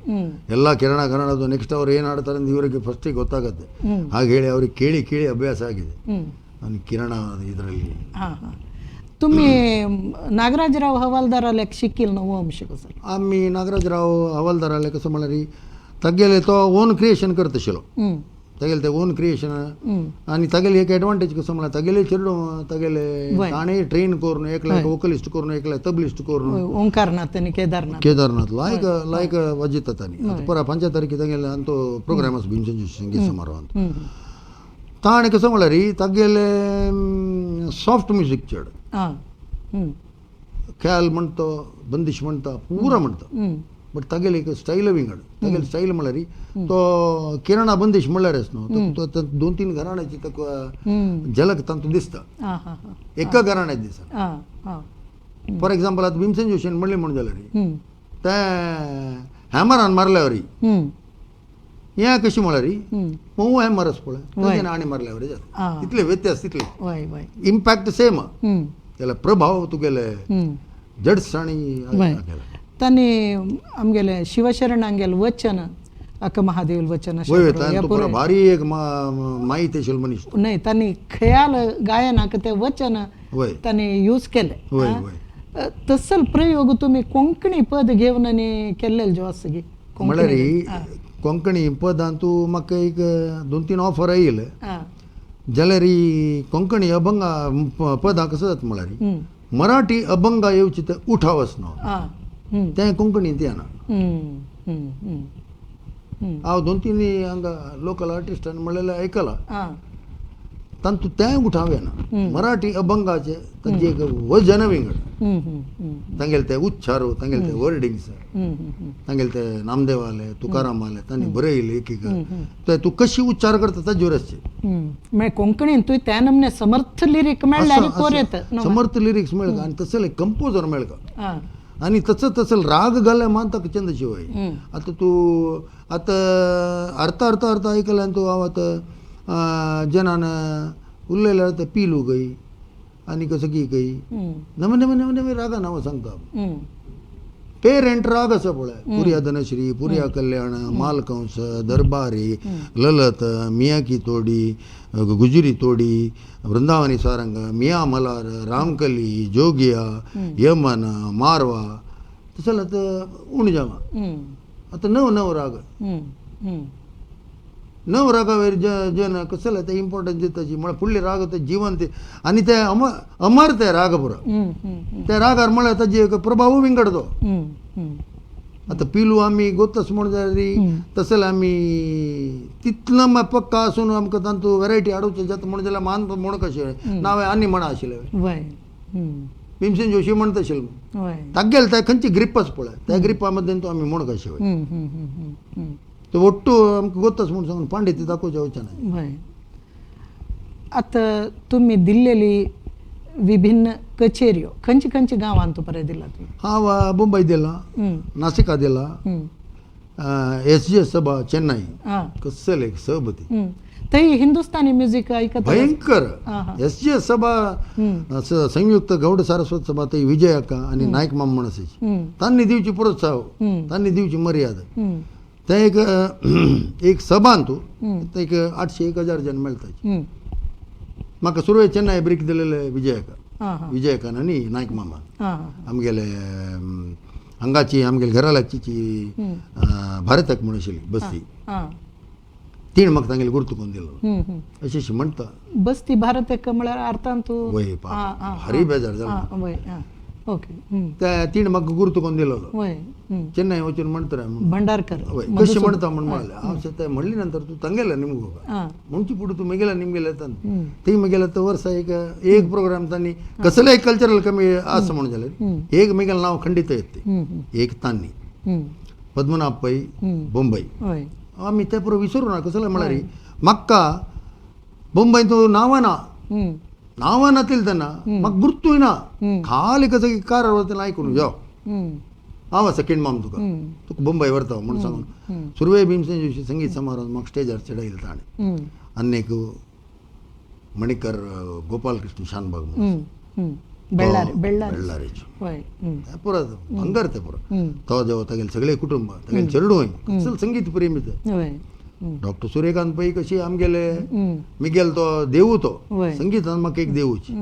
ಎಲ್ಲ ಕಿರಣ ಘರಾಣದು ನೆಕ್ಸ್ಟ್ ಅವ್ರು ಏನು ಆಡ್ತಾರೆ ಅಂತ ಇವರಿಗೆ ಫಸ್ಟಿಗೆ ಗೊತ್ತಾಗುತ್ತೆ. ಹಾಗೆ ಹೇಳಿ ಅವ್ರಿಗೆ ಕೇಳಿ ಕೇಳಿ ಅಭ್ಯಾಸ ಆಗಿದೆ ನಾನು ಕಿರಣ ಇದರಲ್ಲಿ. ಹಾಂ ಹಾಂ. तुम्ही नागराजराव हवालदाराल्याक शिकील न्हू अंश कसो? आमी नागराजराव हवालदाराले कसं म्हळ्यार तागेले तो ओन क्रिएशन करता आशिल्लो. तागेले ते ओन क्रिएशन आनी तागेले एक एडवांटेज कसो म्हळ्यार तागेले चेडूं तागेले ताणें ट्रेन करून एकल्याक वोकलिस्ट करून एकल्याक तबलिस्ट करून ओंकारनाथ आनी केदारनाथ केदारनाथ लायक लायक वाजयतात. आनी आतां परा 5 तारखे तागेले आमचो प्रोग्राम आसा भीमसेन जोशी संगीत समारोहांत. ताणें कसो म्हळ्यार तागेले सॉफ्ट म्युजीक चड, ख्याल म्हणतो, बंदिश म्हणटा, पुरा म्हणटा, बट तागेले एक स्टायल विंगड. तागेले स्टायल म्हळ्यार तो किरणा बंदिश म्हणल्यारच न्हू, तो 2-3 घराण्याची ताका झलक तांतूं दिसता, एका घराण्यात दिसता. फॉर एग्जाम्पल आतां भीमसेन जोशीन म्हणलें म्हूण जाल्यार ते हॅमरान मारल्यावर हें कशें म्हळ्यार मोव हॅमर आसा पळय ताजेन आणी मारल्यावर जाता, तितले व्यत्यास, तितले इम्पॅक्ट सेम, त्याला प्रभाव तुगेले जडसाणी. तांणी आमगेले शिवशरणांगेले वचन, अक्क महादेव वचन भारी एक माहिती आशिल्लो मनीस न्हय, तांणी खयाल गायनाक ते वचन तांणी यूज केले. तसल प्रयोग तुमी कोंकणी पद घेवन आनी केल्ले जो आसा की म्हळ्यार कोंकणी पदान तूं म्हाका एक 2-3 ऑफर आयिल्ले जाल्यार कोंकणी अभंगा पदां कसो जाता म्हळ्यार मराठी अभंगा येवची ते उठाव आसना, तें कोंकणींत येना. हांव 2-3 हांगा लोकल आर्टिस्टान म्हणलेलें आयकलां, तांतूं तें उठाव येना. मराठी अभंगाचें तांचें एक वजन विंगड, तांगेले ते उच्चार, तांगेले ते वर्डिंग्स, तांगेले ते नामदेवाले तुकारामाले तांणी बरयले एक एक, ते तूं कशी उच्चार करता ताजेर आसचे. म्हळ्यार कोंकणीन तुवें त्या नमने समर्थ लिरीक मेळ्ळ्यार कोर येता, समर्थ लिरिक्स मेळटा आनी तसले कंपोजर मेळटा आनी तसो तसो राग घाल्यार मात ताका चंद शिवाय. आतां तूं आतां अर्थ अर्थ अर्थ आयकलें आनी तूं हांव आतां जनान उलयल्यार आतां पिलू गई आनी कसो की गई नवे नवे नवे नवे रागा नांवां सांगता. पेरेंट राग आसा पळय, पुर्या धनश्री, पुर्या कल्याण, मालकंस, दरबारी, ललत, मियाकी तोडी, गुजरी तोडी, वृंदावनी सारंग, मिया मलार, रामकली, जोगिया, यमन, मारवा, तसं आतां उण जावा. आतां नव नव राग, नव रागावेर जन कसले ते इम्पॉर्टन्स दिताची म्हळ्यार फुडले राग ते जिवंत आनी ते अमर ते राग पुरो त्या रागार म्हळ्यार ताजे एक प्रभाव विंगड तो. आतां पिलू आमी गोतस म्हण जाल्यार तसले आमी तितलो पक्का आसून आमकां तांतूं वेरायटी हाडुचे जाता म्हण जाल्यार मान म्हण कशें नांव आनी म्हणा आशिल्लें भीमसेन जोशी म्हणटा आशिल्लो तागेले ते खंयची ग्रीप आसा पळय त्या ग्रिपा मदेन तो आमी म्हण कशें तो ಒಟ್ಟು आमकां गोतस म्हूण सांगून पांडित्य दाखोवचें वचना. आतां तुमी दिल्लेली विभिन्न कचेऱ्यो खंयचे खंयचे गांवांत परत दिला तुमी? हांव मुंबय दिला, नासिका दिला, एस जे सभा चेन्नई, कसले एक सब ती थंय हिंदुस्तानी म्युजीक आयकता भयंकर. एस जे सभा संयुक्त गौड सारस्वत सभा थंय विजय अक्का आनी नायक माम म्हण आसाची तांणी दिवची प्रोत्साह, तांणी दिवची मर्यादा. ते एक एक सभान तूं एक 800-1000 जण मेळटा. म्हाका सुरवेक चेन्नय ब्रेक दिलेले विजयका, विजयकान आनी नायक मामा आमगेले हांगाची आमगेले घरा लागची भारताक म्हूण आशिल्ली बस्ती, तीण म्हाका तांगेले गुर्तू करून दिलो अशें अशें म्हणटा. बस्ती भारताक म्हळ्यार अर्थान तूं वय भारी बेजार जालो. ओके, त्या तीण म्हाका गुर्तू करून दिलो चेन्नय वचून म्हणटा भंडारकर वय कशें म्हणटा म्हूण म्हणलें हांव तें म्हणली नंतर तूं तांगेलें निमगो म्हणची फुडें तूं मेगेल्या निमगेलें ती मेगेल्या तर वर्सा एक एक प्रोग्राम तांणी कसलेय कल्चरल कमी आसा म्हणून जाल्यार एक मेगेलें नांव खंडीत येता एक तांणी पद्मनाभ पै बोंबय. आमी ते पुरो विसरू ना कसलें म्हळ्यार म्हाका बोंबय तूं नांवां ना नांवां नातील तेन्ना म्हाका गुर्तूय ना, खाली कसं कार वतना आयकून यो हांव आसा किणमाम तुका तुका बोंबय व्हरता म्हणून सांगून सुरवे भीमसेन जोशी संगीत समारोह म्हाका स्टेजार चडयलें ताणें. आनी एक मणिकर गोपालकृष्ण शानबाग म्हणून बेळ्ळारी बेळ्ळारी बेळ्ळारीचो वय. तें पुरो भांगर तें पुरो. तो जेव तागेले सगळे कुटुंब तागेले चेडूंय कसल संगीत प्रेमी ते. वय. डॉक्टर सूर्यकांत पै कशी आमगेले मिगेल तो देवू तो संगीतान म्हाका एक देवूची.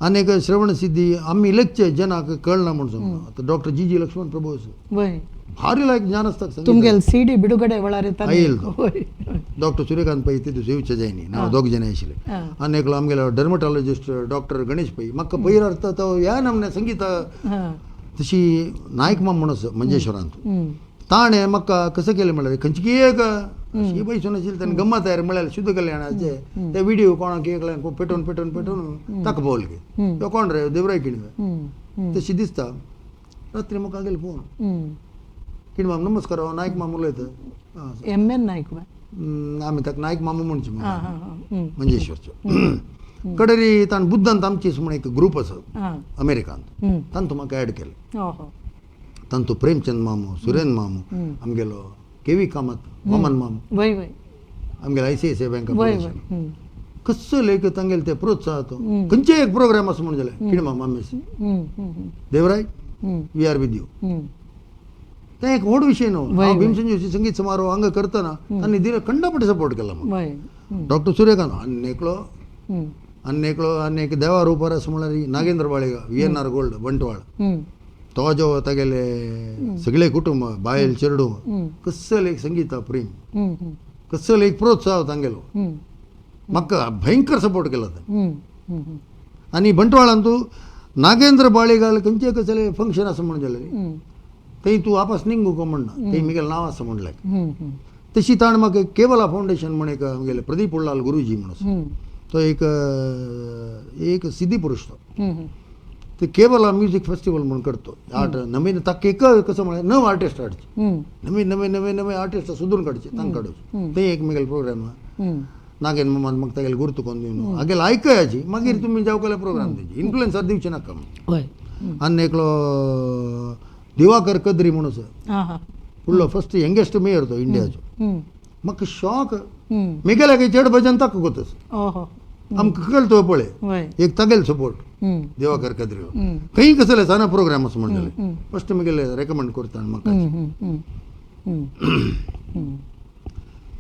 आनी एक श्रवण सिद्धी आमी लेगचे जनाक कळना म्हूण सांगता. आतां डॉक्टर जी जी लक्ष्मण प्रभू आसा भारी लायक ज्ञान आसता. तुमगेल सीडी बिडुगडे वेळार आयल तो डॉक्टर सूर्यकांत पै ते दुसरे येवचे जायनी नांव दोग जाण आशिल्ले. आनी एकलो आमगेलो डर्मटॉलॉजिस्ट डॉक्टर गणेश पै म्हाका पयर अर्थ तो ह्या नामने संगीत तशी नायक माम म्हूण आसा मंजेश्वरांत ताणें म्हाका कसं केलें म्हणल्यार खंयची एक अशी बैसून आशिल्ली ताणें गम्मत तयार म्हळ्यार शुद्ध कल्याणाचे ते व्हिडिओ कोणाक एकल्यान पेटोवन पेटोवन पेटोवन ताका पावल की तो कोण रे देवराय किणवे तशी दिसता. रात्री म्हाका गेले फोन किणमाम नमस्कार हांव नायक माम उलयता. एम एन नायक आमी ताका नायक मामू म्हणचे मंजेश्वरचो कडेरी ताणें बुद्धांत आमचीच म्हूण एक ग्रूप आसा अमेरिकांत तांतू म्हाका एड केलें. तांतू प्रेमचंद मामू सुरेन मामू आमगेलो केवी कामत वामन मामू आमगेलो I C I C I bank कसो लेख तांगेले ते प्रोत्साह तो खंयचेय एक प्रोग्राम आसा म्हूण जाल्यार किणमाम आमी Devrai we are with you. तें एक व्हड विशय न्हू. हांव भीमसेन जोशी संगीत समारोह हांगा करतना तांणी दिले खंडपणी सपोर्ट केला म्हाका. डॉक्टर सूर्यकांत आनी एकलो आनी एकलो आनी एक देवा रुपार आसा म्हळ्यार Nagendra Baliga V N R gold Bantwal तो जो तागेले सगळे कुटुंब बायल चेडूं कसल एक संगीता प्रेम कसल एक प्रोत्साह तांगेलो म्हाका भयंकर सपोर्ट केला ताणें. आनी बंटवाळांत तूं नागेंद्र बाळिगाल खंयचे कसले फंक्शन आसा म्हूण जाल्यार थंय तूं आपस निंगू को म्हणना थंय म्हगेलें नांव आसा म्हणलें. तशी ताणें म्हाका केवला फावंडेशन म्हूण एक आमगेले प्रदीप उल्लाल गुरुजी म्हूण आसा तो एक एक सिद्धी पुरुष तो ते केवला म्युजीक फेस्टिवल म्हूण करतो. आर्ट नवीन ताका एक कसं म्हळ्यार नव आर्टिस्ट हाडचे नवे नवे नवे नवे आर्टिस्ट सोदून काडचे तांकां काडचे ते एक म्हगेले प्रोग्राम नागेन मामान म्हाका तागेले गुर्त कोन्न दिवन हागेले आयकयाची मागीर तुमी जावं प्रोग्राम दिवची इन्फ्लुएन्सर दिवचे नाका म्हूण. आनी एकलो दिवाकर कद्री म्हूण आसा फुडलो फर्स्ट यंगेस्ट मेयर तो इंडियाचो म्हाका शॉक मिगेल्याक चड भजन ताका गोतस आमकां कळतो पळय एक तागेले सपोर्ट दिवाकर कद्री खंय कसले साना प्रोग्राम आसा म्हण जाल्यार फर्स्ट म्हगेले रेकमेंड करता म्हाका.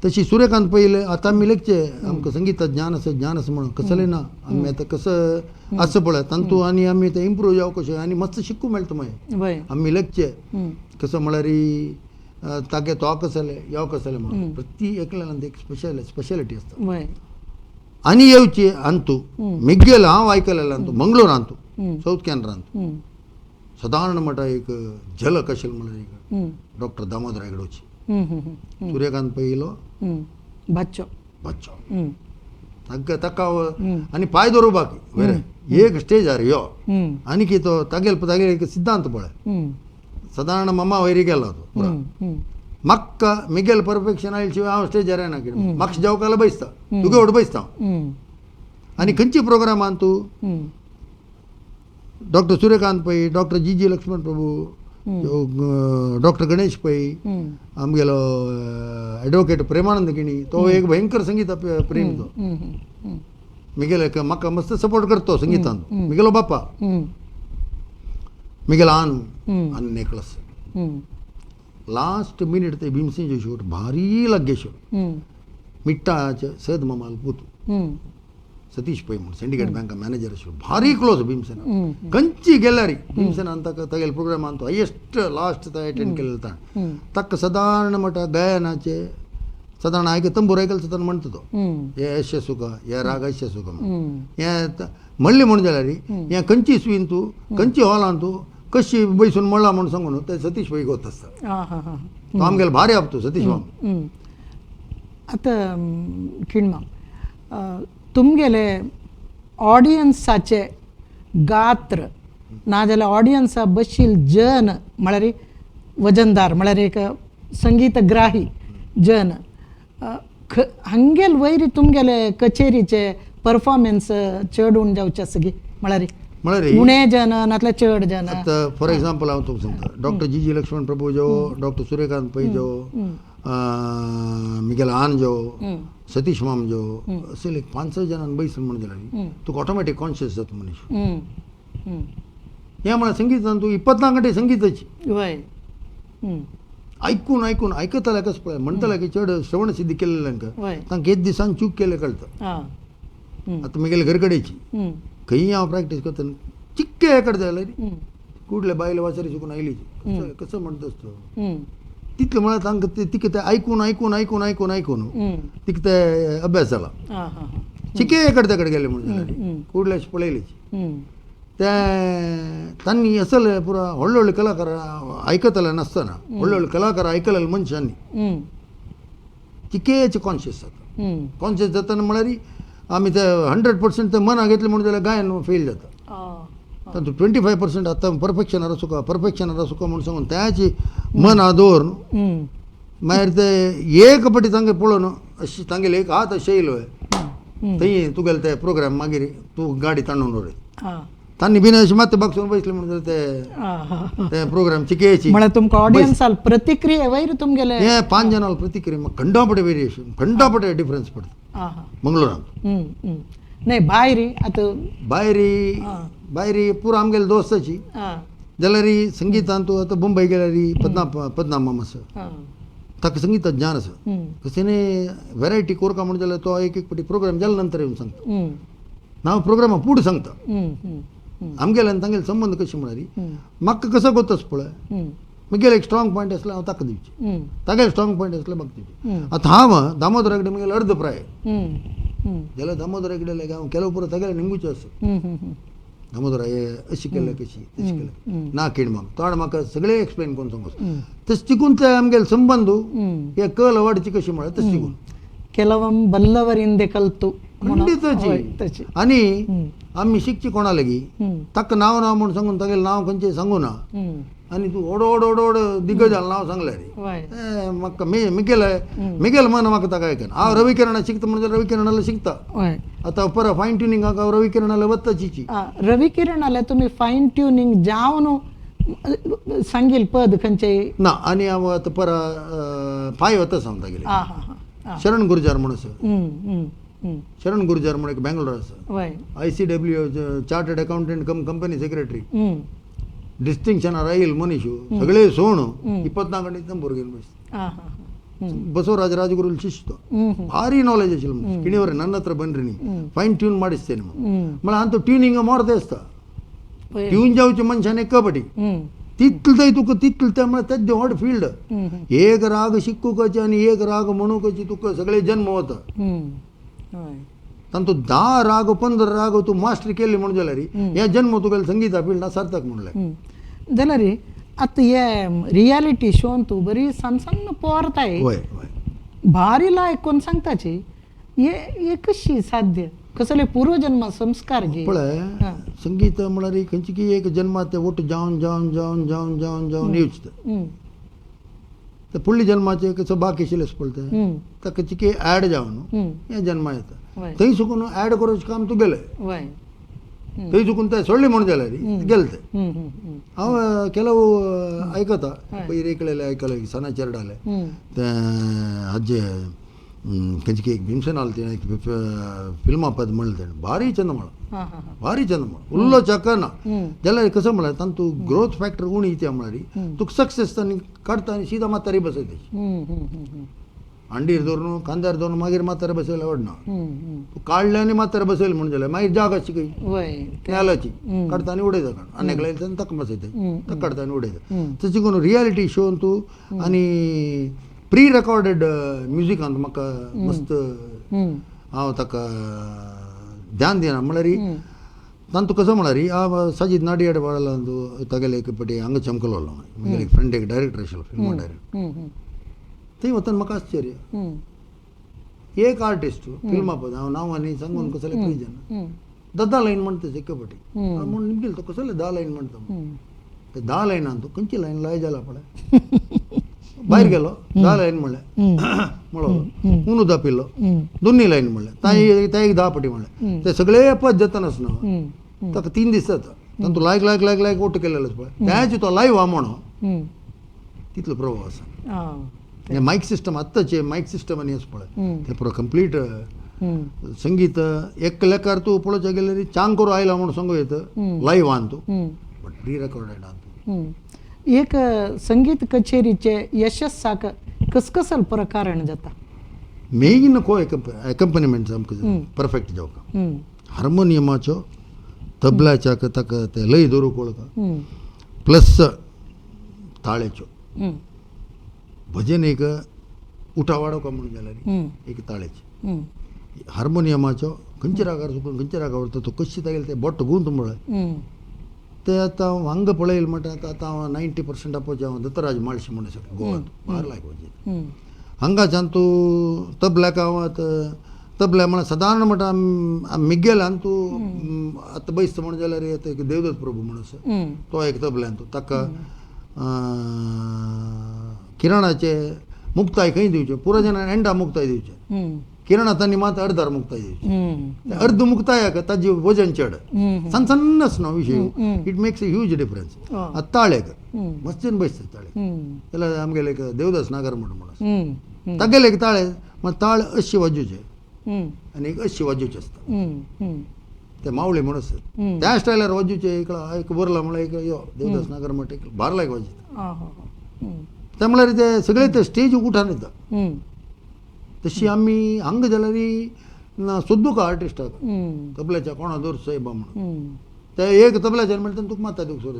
तशी सूर्यकांत पयले आतां आमी लेगचे आमकां संगीता ज्ञान आसा ज्ञान आसा म्हणून कसलें ना आमी आतां कसं आसा पळय तांतू आनी आमी आतां इम्प्रूव जावं कशें आनी मस्त शिकूंक मेळटा मागीर आमी लेगचे कसं म्हळ्यार तागे तो कसले यो कसले म्हणून प्रति एकल्यान एक स्पेशल स्पेशलिटी आसता. आनी येवची अंतू मिगेल हांव आयकलेलें अंतू मंगळूर अंतू सावथ कॅनरा अंतू सादारण म्हणटा एक झलक आशिल्लें म्हळ्यार एक डॉक्टर दामोदर हेगडोची सूर्यकांत पै येयलो भाच्चो भाच्चो ताका ताका आनी पांय दवरू बाकी वेरे एक स्टेजार यो आनी की तो तागेल तागेल एक सिद्धांत पळय सादारण मामा वयरी गेलो तो पुरा म्हाका मिगेल परफेक्शन आयल शिवाय हांव स्टेजार येना कितें म्हाका जेवकाला बैसता तुगे वट बैसता आनी खंयची प्रोग्रामान तूं doctor Suryakant Pai doctor G G Laxman Prabhu doctor Ganesh Pai आमगेलो एडवोकेट प्रेमानंद किणी तो एक भयंकर संगीत प्रेमी तो मिगेले म्हाका मस्त सपोर्ट करतो संगीतान मिगेलो बापा मिगेलो आन आनी नेकळस लास्ट मिनिट ते भीमसेन जोशी भारी लाग्गेश्वर मिट्टाचे सद मामाल पूत सतीश पै म्हूण सिंडिकेट बँका मॅनेजर आशिल्लो भारी क्लोज भीमसेना खंयची गेल्यार भीमसेनान ताका तागेले प्रोग्रामान तो हायेस्ट लास्ट तो अटेंड केलेलो ताणें ताका सादारण म्हणटा गायनाचे सादारण आयक तंबूर आयकल सादारण म्हणटा तो हे अशें सुका हे राग अशें सुका म्हणून हें म्हणलें म्हूण जाल्यार हें खंयची स्वीन तूं खंयची हॉलान तूं कशी बैसून म्हणला म्हूण सांगून ते सतीश पै गोत आसता तो आमगेलो भारी आपतो सतीश माम. आतां किणमाम तुमगेले ऑडियन्साचे गात्र नाजाल्यार ऑडियन्सा बशील जन म्हळ्यार वजनदार म्हळ्यार एक संगीतग्राही जन हांगेल वयर तुमगेले कचेरीचे परफॉर्मन्स चड उण जावचे आसा गी म्हळ्यार म्हळ्यार उणे जन नातल्यार चड जन. आतां फॉर एक्झाम्पल हांव तुमकां सांगता डॉक्टर जी जी लक्ष्मण प्रभू जो डॉक्टर सूर्यकांत पै जो मिगेल आन जो सतीश माम जो अशे एक 5-6 जाणांक बैसून म्हण जाल्यार तुका ऑटोमॅटीक कॉन्शियस जाता मनीस. हें म्हळ्यार संगीतान तूं 24 घंटे संगीताची. वय. आयकून आयकून आयकतले कसं पळय म्हणटले की चड श्रवण सिद्धी केल्ल्यांक तांकां एक दिसान चूक केले कळटा. आतां म्हगेले घरकडेची खंय हांव प्रॅक्टीस करता चिक्के हे कडे जाल्यार कुडले बायले वासरी शिकून आयली कसं म्हणटास तूं तितलें म्हळ्यार तांकां तिका ते आयकून आयकून आयकून आयकून आयकून तिका ते अभ्यास जाला. चिके हे कडे गेले म्हणून जाल्यार कुडले पळयलीची ते तांणी असल पुरा व्हडले व्हडले कलाकार आयकतले नासतना व्हडले व्हडले कलाकार आयकलेले मनशांनी चिकेचे कॉन्शियस जाता. कॉन्शियस जाताना म्हळ्यार आमी ते 100% ते मना घेतले म्हणून जाल्यार गायन फेल जाता. तातूंत 25% आतां परफेक्शनार सुका परफेक्शनार सुका म्हणून सांगून त्याची मना दवरून मागीर ते एक पटी तांगे पळोवन अशी तांगेले एक हात अशें येयलो थंय तुगेले ते प्रोग्राम मागीर तूं गाडी ताणून दवरय तांणी बीन अशें मात्शें बागसून बसले म्हणून ते ते प्रोग्राम चिकेची म्हळ्यार तुमकां ऑडियन्साल प्रतिक्रिया वयर तुमगेले हे 5 जाणां प्रतिक्रिया खंडापटे वेरिएशन खंडापटे डिफरन्स पडटा मंगळूरांत. नाही भायर आतां भायर भायर पुरो आमगेले दोस्ताची जाल्यार संगीतान तूं आतां मुंबय गेल्यार पद्मनाभ मामा आसा ताका संगीतात ज्ञान आसा कशें वेरायटी कोरका म्हणून जाल्यार तो एक एक पटी प्रोग्राम जाल्या नंतर येवन सांगता ना प्रोग्रामा पुढे सांगता. आमगेले आनी तांगेले संबंद कशें म्हळ्यार म्हाका कसो गोतस पळय म्हगेले एक स्ट्रॉंग पॉयंट आसले हांव ताका दिवचे तागेले स्ट्रॉंग पॉयंट आसले म्हाका दिवचे. आतां हांव दामोदरा कडेन म्हगेले अर्द प्राय जाल्यार दामोदरा कडेन हांव केलो पुरो तागेले निमगुचो आसा दामोदरा हे अशी केल्या कशी तशी केल्या ना किण म्हाका तो म्हाका सगळें एक्सप्लेन करून सांगो तशें चिकून ते आमगेले संबंद हे कल वाडची कशी म्हळ्यार तशें चिकून ಕೆಲವಂ ಬಲ್ಲವರಿಂದೆ ಕಲ್ತು खंडीत. आनी आमी शिकची कोणा लागीं ताका नांव नांव म्हूण सांगून तागेलें नांव खंयचें सांगू ना आनी तूं ओडो ओडो ओडो ओडो दिग्गजाल नांव सांगलें रे म्हाका मिगेल मिगेल मन म्हाका ताका आयकना. हांव रवी किरणा शिकता म्हणजे रवी किरणाला शिकता. आतां परत फायन ट्युनिंग हांव रवी किरणाला वता चिची. रवी किरणाला तुमी फायन ट्युनिंग जावन सांगील पद खंयचे ना. आनी हांव आतां परत पांय वता सांगता गेले शरण गुरुजार म्हूण आसा. शरण गुरुजार म्हूण एक बेंगलोर आसा. ICW chartered accountant cum company secretary डिस्टिंक्शनार आयल मनीस सगळे सोण 24 ಗಂಟೆ ತಂಬೂರ್ಗೆ ಬಸವರಾಜ ರಾಜಗುರುಲ್ ಶಿಸ್ತು ಭಾರಿ ನಾಲೆಜ್ ಆಶಿಲ್ಲ ಕಿಣಿಯವರೇ ನನ್ನ ಹತ್ರ ಬನ್ರಿ ನೀವು ಫೈನ್ ಟ್ಯೂನ್ ಮಾಡಿಸ್ತೇನೆ ಮಳ ಅಂತ ಟ್ಯೂನಿಂಗ್ ಮಾರ್ದೆ आसता ट्यून जावचे मनशान एक कबड्डी तितलें तुका तितलें म्हळ्यार तें व्हड फील्ड एक राग शिकूकाचे आनी एक राग म्हणूकाची तुका सगळे जन्म वता. तांतू 10 राग 15 राग तूं मास्टरी केली म्हणून जाल्यार हे जन्म तुगेले संगीता फिल्डा सार्थक म्हणलें जाल्यार आतां हे रियलिटी शोन तूं बरी सान सान्न पोरताय भारी लायक कोण सांगताची हे कशी साध्य कसले पूर्वजन्म संस्कार घे पळय संगीत म्हळ्यार खंयची की एक जन्मात ते ओट जावन जावन जावन जावन जावन जावन येवचें ते फुडल्या जन्माचे कसो बाकी आशिल्लें पळय ताका चिके ऍड जावन हे जन्मा येता थंय सुकून ऍड करूंक काम तुगेलें थंय चुकून ते सोडले म्हणून जाल्यार गेले ते. हांव ಕೆಲವು आयकता पयर एकलेले आयकले सना चेरडाले ते आजे खंयची एक भीमसेन आल ते एक फिल्मा पद म्हणलें तेणें भारी चंद म्हळां भारी चंद म्हळां उल्लो चकना जाल्यार कसो म्हळ्यार तांतू ग्रोथ फॅक्टर उणी येता म्हळ्यार तुका सक्सेस आनी काडटा आनी सीधा म्हातारी बसयता हांडीर दवरून कांद्यार दवरून मागीर म्हातारे बसयल्यार आवडना तूं काडलें आनी म्हातारे बसयलें म्हणून जाल्यार मागीर जाग आसची खंय नेलाची काडटा आनी उडयता काड आनी एकल्या येता ताका बसयता ताका काडटा आनी उडयता. तशें करून रियलिटी शोन तूं आनी प्री रेकॉर्डेड म्युजिकांत म्हाका मस्त हांव ताका ध्यान दिना म्हळ्यार तांतू कसो म्हळ्यार हांव साजीद नाडियाड वाडला तागेले एक पटी हांगा चमकलो म्हगेले एक फ्रेंड एक डायरेक्टर आशिल्लो फिल्म डायरेक्टर थंय वतना म्हाका आश्चर्य एक आर्टिस्ट फिल्मा पद हांव नांव आनी सांगून कसले प्रयोजन 10 लायन म्हणटा एके पटी म्हूण निमगेल तो कसले 10 लायन म्हणटा ते 10 लायनान तूं खंयची लायन लाय जाला पळय भायर गेलो 10 लायन म्हणलें म्हणलो उनू दापिल्लो दोन्ही लायन म्हणलें ताई ताईक 10 पटी म्हणलें ते सगळे पद जातानाच ना ताका 3 दीस जाता तातूंत लायक लायक लायक लायक ओट केलेलो पळय त्याची तो लायव हा म्हणो तितलो प्रभाव आसा. हे मायक सिस्टम आत्ताचे मायक सिस्टम आनी हें पळय ते पुरो कंप्लीट संगीत एक लेखार तूं पळोवच्या गेल्यार चांग करून आयला म्हणून सांगू येता लायव्ह आन तूं, बट प्री रेकॉर्डेड आन तूं. एक संगीत कचेरीचे यशस्साक कसकसल प्रकारण जाता? मेन को एकम्पनिमेंट आमकां परफेक्ट जावका, हार्मोनियमाचो तबल्याच्या ताका ते लय दवरूंक वळखा, प्लस ताळेच्यो. भजन एक उठा वाडोवका म्हणून जाल्यार एक ताळेचे, हार्मोनियमाचो खंयच्या रागार चुकून खंयच्या रागार वता तो कशी तागेले ते बोट गुंत म्हळ्यार ते आतां हांव हांगा पळयलें म्हणटा आतां हांव 90% आपोवचें हांव दत्तराज माळशी म्हणून आसा गोवांत बार लायक वचें हांगाच्यान तूं तबल्याक हांव आतां तबल्या म्हळ्यार सादारण म्हणटा मिगेलान तूं आतां बैसता म्हणून जाल्यार आतां एक देवदत्त प्रभू म्हणून आसा तो एक तबल्यान तूं ताका किरणाचे मुक्ताय खंय दिवचें पुरो जाणां एंडा मुक्ताय दिवचें, किरणा तांणी मात अर्दार मुक्ताय दिवचें, अर्द मुक्ताय ताजे वजन चड सन्न सन्नच न्हू विशय, it makes a huge difference. आतां ताळेक मस्तीन बैसता ताळे जाल्यार आमगेले एक देवदास नागर म्हणून म्हणून तागेले एक ताळे मात ताळ अशी वाजोवचे आनी एक अशी वाजोवचे आसता ते मावळे म्हणून आसता त्या स्टायलार वाजोवचे एक एक बरला म्हळ्यार एक यो देवदास नागर म्हणटा एक बारलायक वाजयता ते म्हळ्यार ते सगळे ते स्टेज उठान येता. तशी आमी हांगा जाल्यार सोदूका आर्टिस्टाक तबल्याच्या कोणा दवर सायबा म्हणून ते एक तबल्याच्यान म्हणटा तुका माता दिवंक सुरू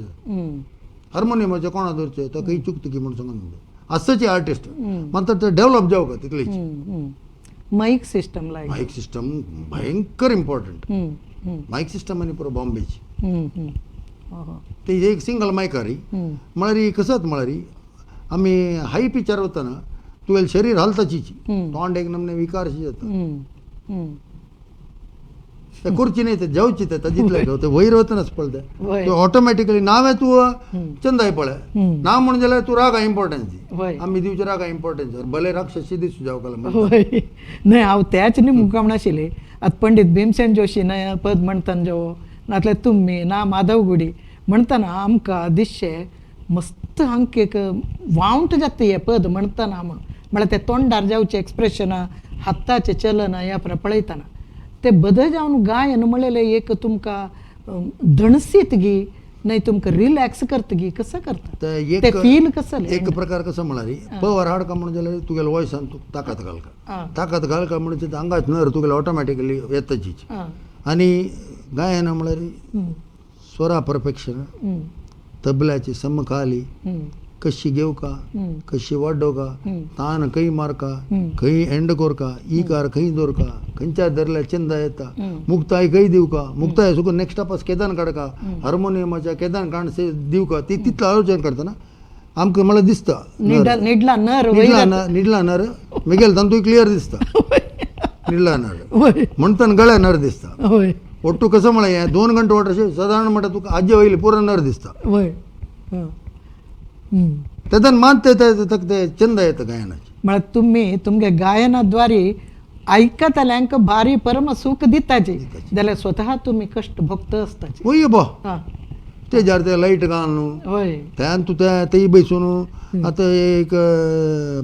हार्मोनियमाच्या कोणा दवरचें तो खंय चुकता की म्हणून सांगून आसचे आर्टिस्ट मात ते डेवलप जावका तितलीच. मायक सिस्टम लायक, मायक सिस्टम भयंकर इम्पॉर्टंट. मायक सिस्टम आनी पुरो बॉम्बेची ते एक सिंगल मायकारी म्हळ्यार कसत म्हळ्यार आमी हाय पिचार वतना तुवें शरीर हालताची तोंड एक नमने विकारशी जाता ते खुर्ची न्ही ते जेवची ते ताजितले ते वयर वतनाच पळय ते ऑटोमॅटिकली नांव तूं चंदाय पळय ना म्हणून जाल्यार तूं रागा इम्पॉर्टन्स दी, आमी दिवचे रागा इम्पॉर्टन्स भले राक्षसी दिसू जावं कला न्हय. हांव त्याच न्ही मुखार म्हणनाशिल्लें आतां पंडीत भीमसेन जोशी ना पद म्हणटना जो नातल्यार तुमी ना माधव गुडी म्हणटना आमकां दिसचें मस्त हांकां एक वावंट जाता हें पद म्हणटना म्हूण म्हळ्यार ते तोंडार जावचें एक्सप्रेशनां हाताचें चलन ह्या पळयतना ते बदल जावन गायन म्हणलें एक तुमकां धणसीत गी न्हय तुमकां रिलॅक्स करता गी कसं करता ते फील कसं एक प्रकार कसं म्हळ्यार पवर हाडका म्हणून जाल्यार तुगेले वॉयसान तूं ताकद घालका, ताकद घालका म्हणजे हांगाच नर तुगेले ऑटोमॅटिकली येताची. आनी गायन म्हळ्यार स्वरा परफेक्शन, तबल्याची समखाली कशी घेवका कशी वाडोवका, तान खंय मारका खंय एंड कोरका, ई कार खंय दवरका, खंयच्या धरल्यार चंदा येता, मुक्ताय खंय दिवका, मुक्ताय सुकून नेक्स्ट पास केदान काडका, हार्मोनियमाच्या केदान काण दिवका, ती तितलं आलोचन करतना आमकां म्हळ्यार दिसता निडला नर निडला नर मिगेल तांतूय क्लियर दिसता निडला नर म्हणटना गळ्या नर दिसता. ಒಟ್ಟು कसं म्हळ्यार हें 2 घंटे वाट अशें सादारण म्हणटा तुका आजी वयली पुरो नर दिसता तेन्ना मात ते चंद येता गायनाचे. म्हळ्यार तुमी तुमगे गायनाद्वारे आयकतल्यांक भारी परम सुख दिताचे जाल्यार स्वतः तुमी कश्ट भोगता आसताचे. वय बो स्टेजार ते लायट घालून न्हू त्यान तूं तेय बसून आतां एक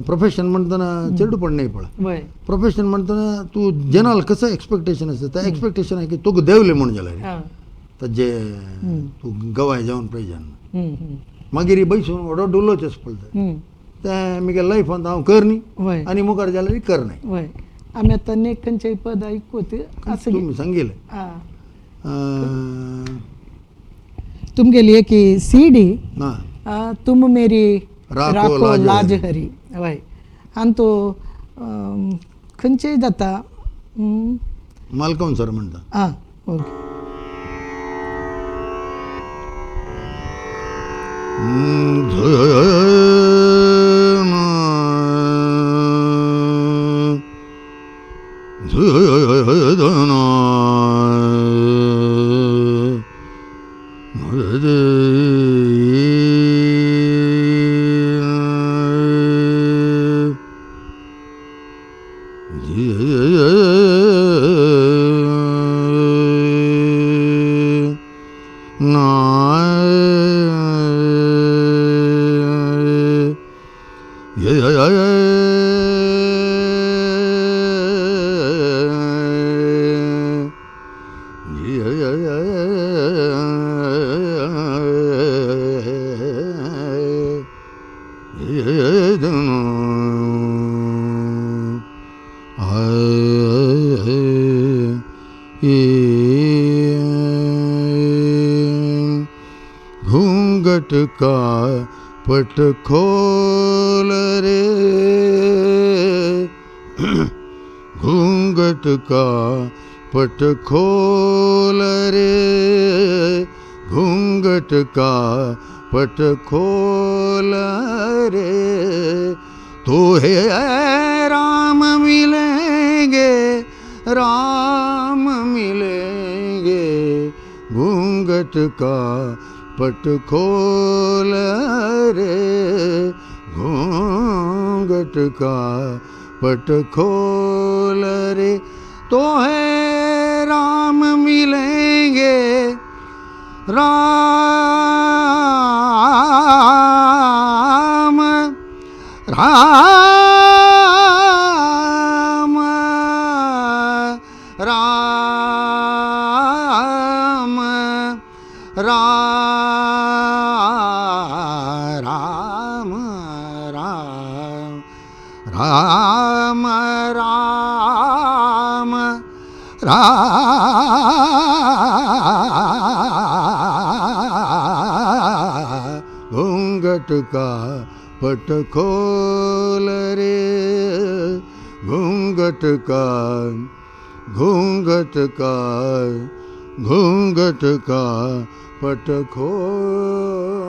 प्रोफेशन म्हणटना चेडूपण न्हय पळय, प्रोफेशन म्हणटना तूं जनरल कसं एक्सपेक्टेशन आसता त्या एक्सपेक्टेशन की तुका देंवलें म्हूण जाल्यार ताजे तूं गवाय जावन पाहिजे मागीर बसून व्हडो डुलोचें पडटा तें म्हगे लायफांत हांव कर न्ही आनी मुखार जाल्यार कर न्हय. आमी आतां न्ही खंयचेय पद आयकूत आसा तुमी सांगिल्लें तुमगेली एक सीडी तुम मेरी राखो लाज हरी हय आनी तो खंयचेय जाता मालकम सर म्हणटा. आं ओके. घूंघट का पट खोल रे, घूंघट का पट खोल रे, घूंघट का पट खोल रे, तो हे राम मिलेंगे, राम मिलेंगे, घूंघट का पट खोल रे, घूंघट का पट खोल रे, तो है राम मिलेंगे, राम राम राम राम राम राम राम राम, घूंघट का पट खोल रे, घूंघट का, घूंघट का, घूंघट का पट खोल.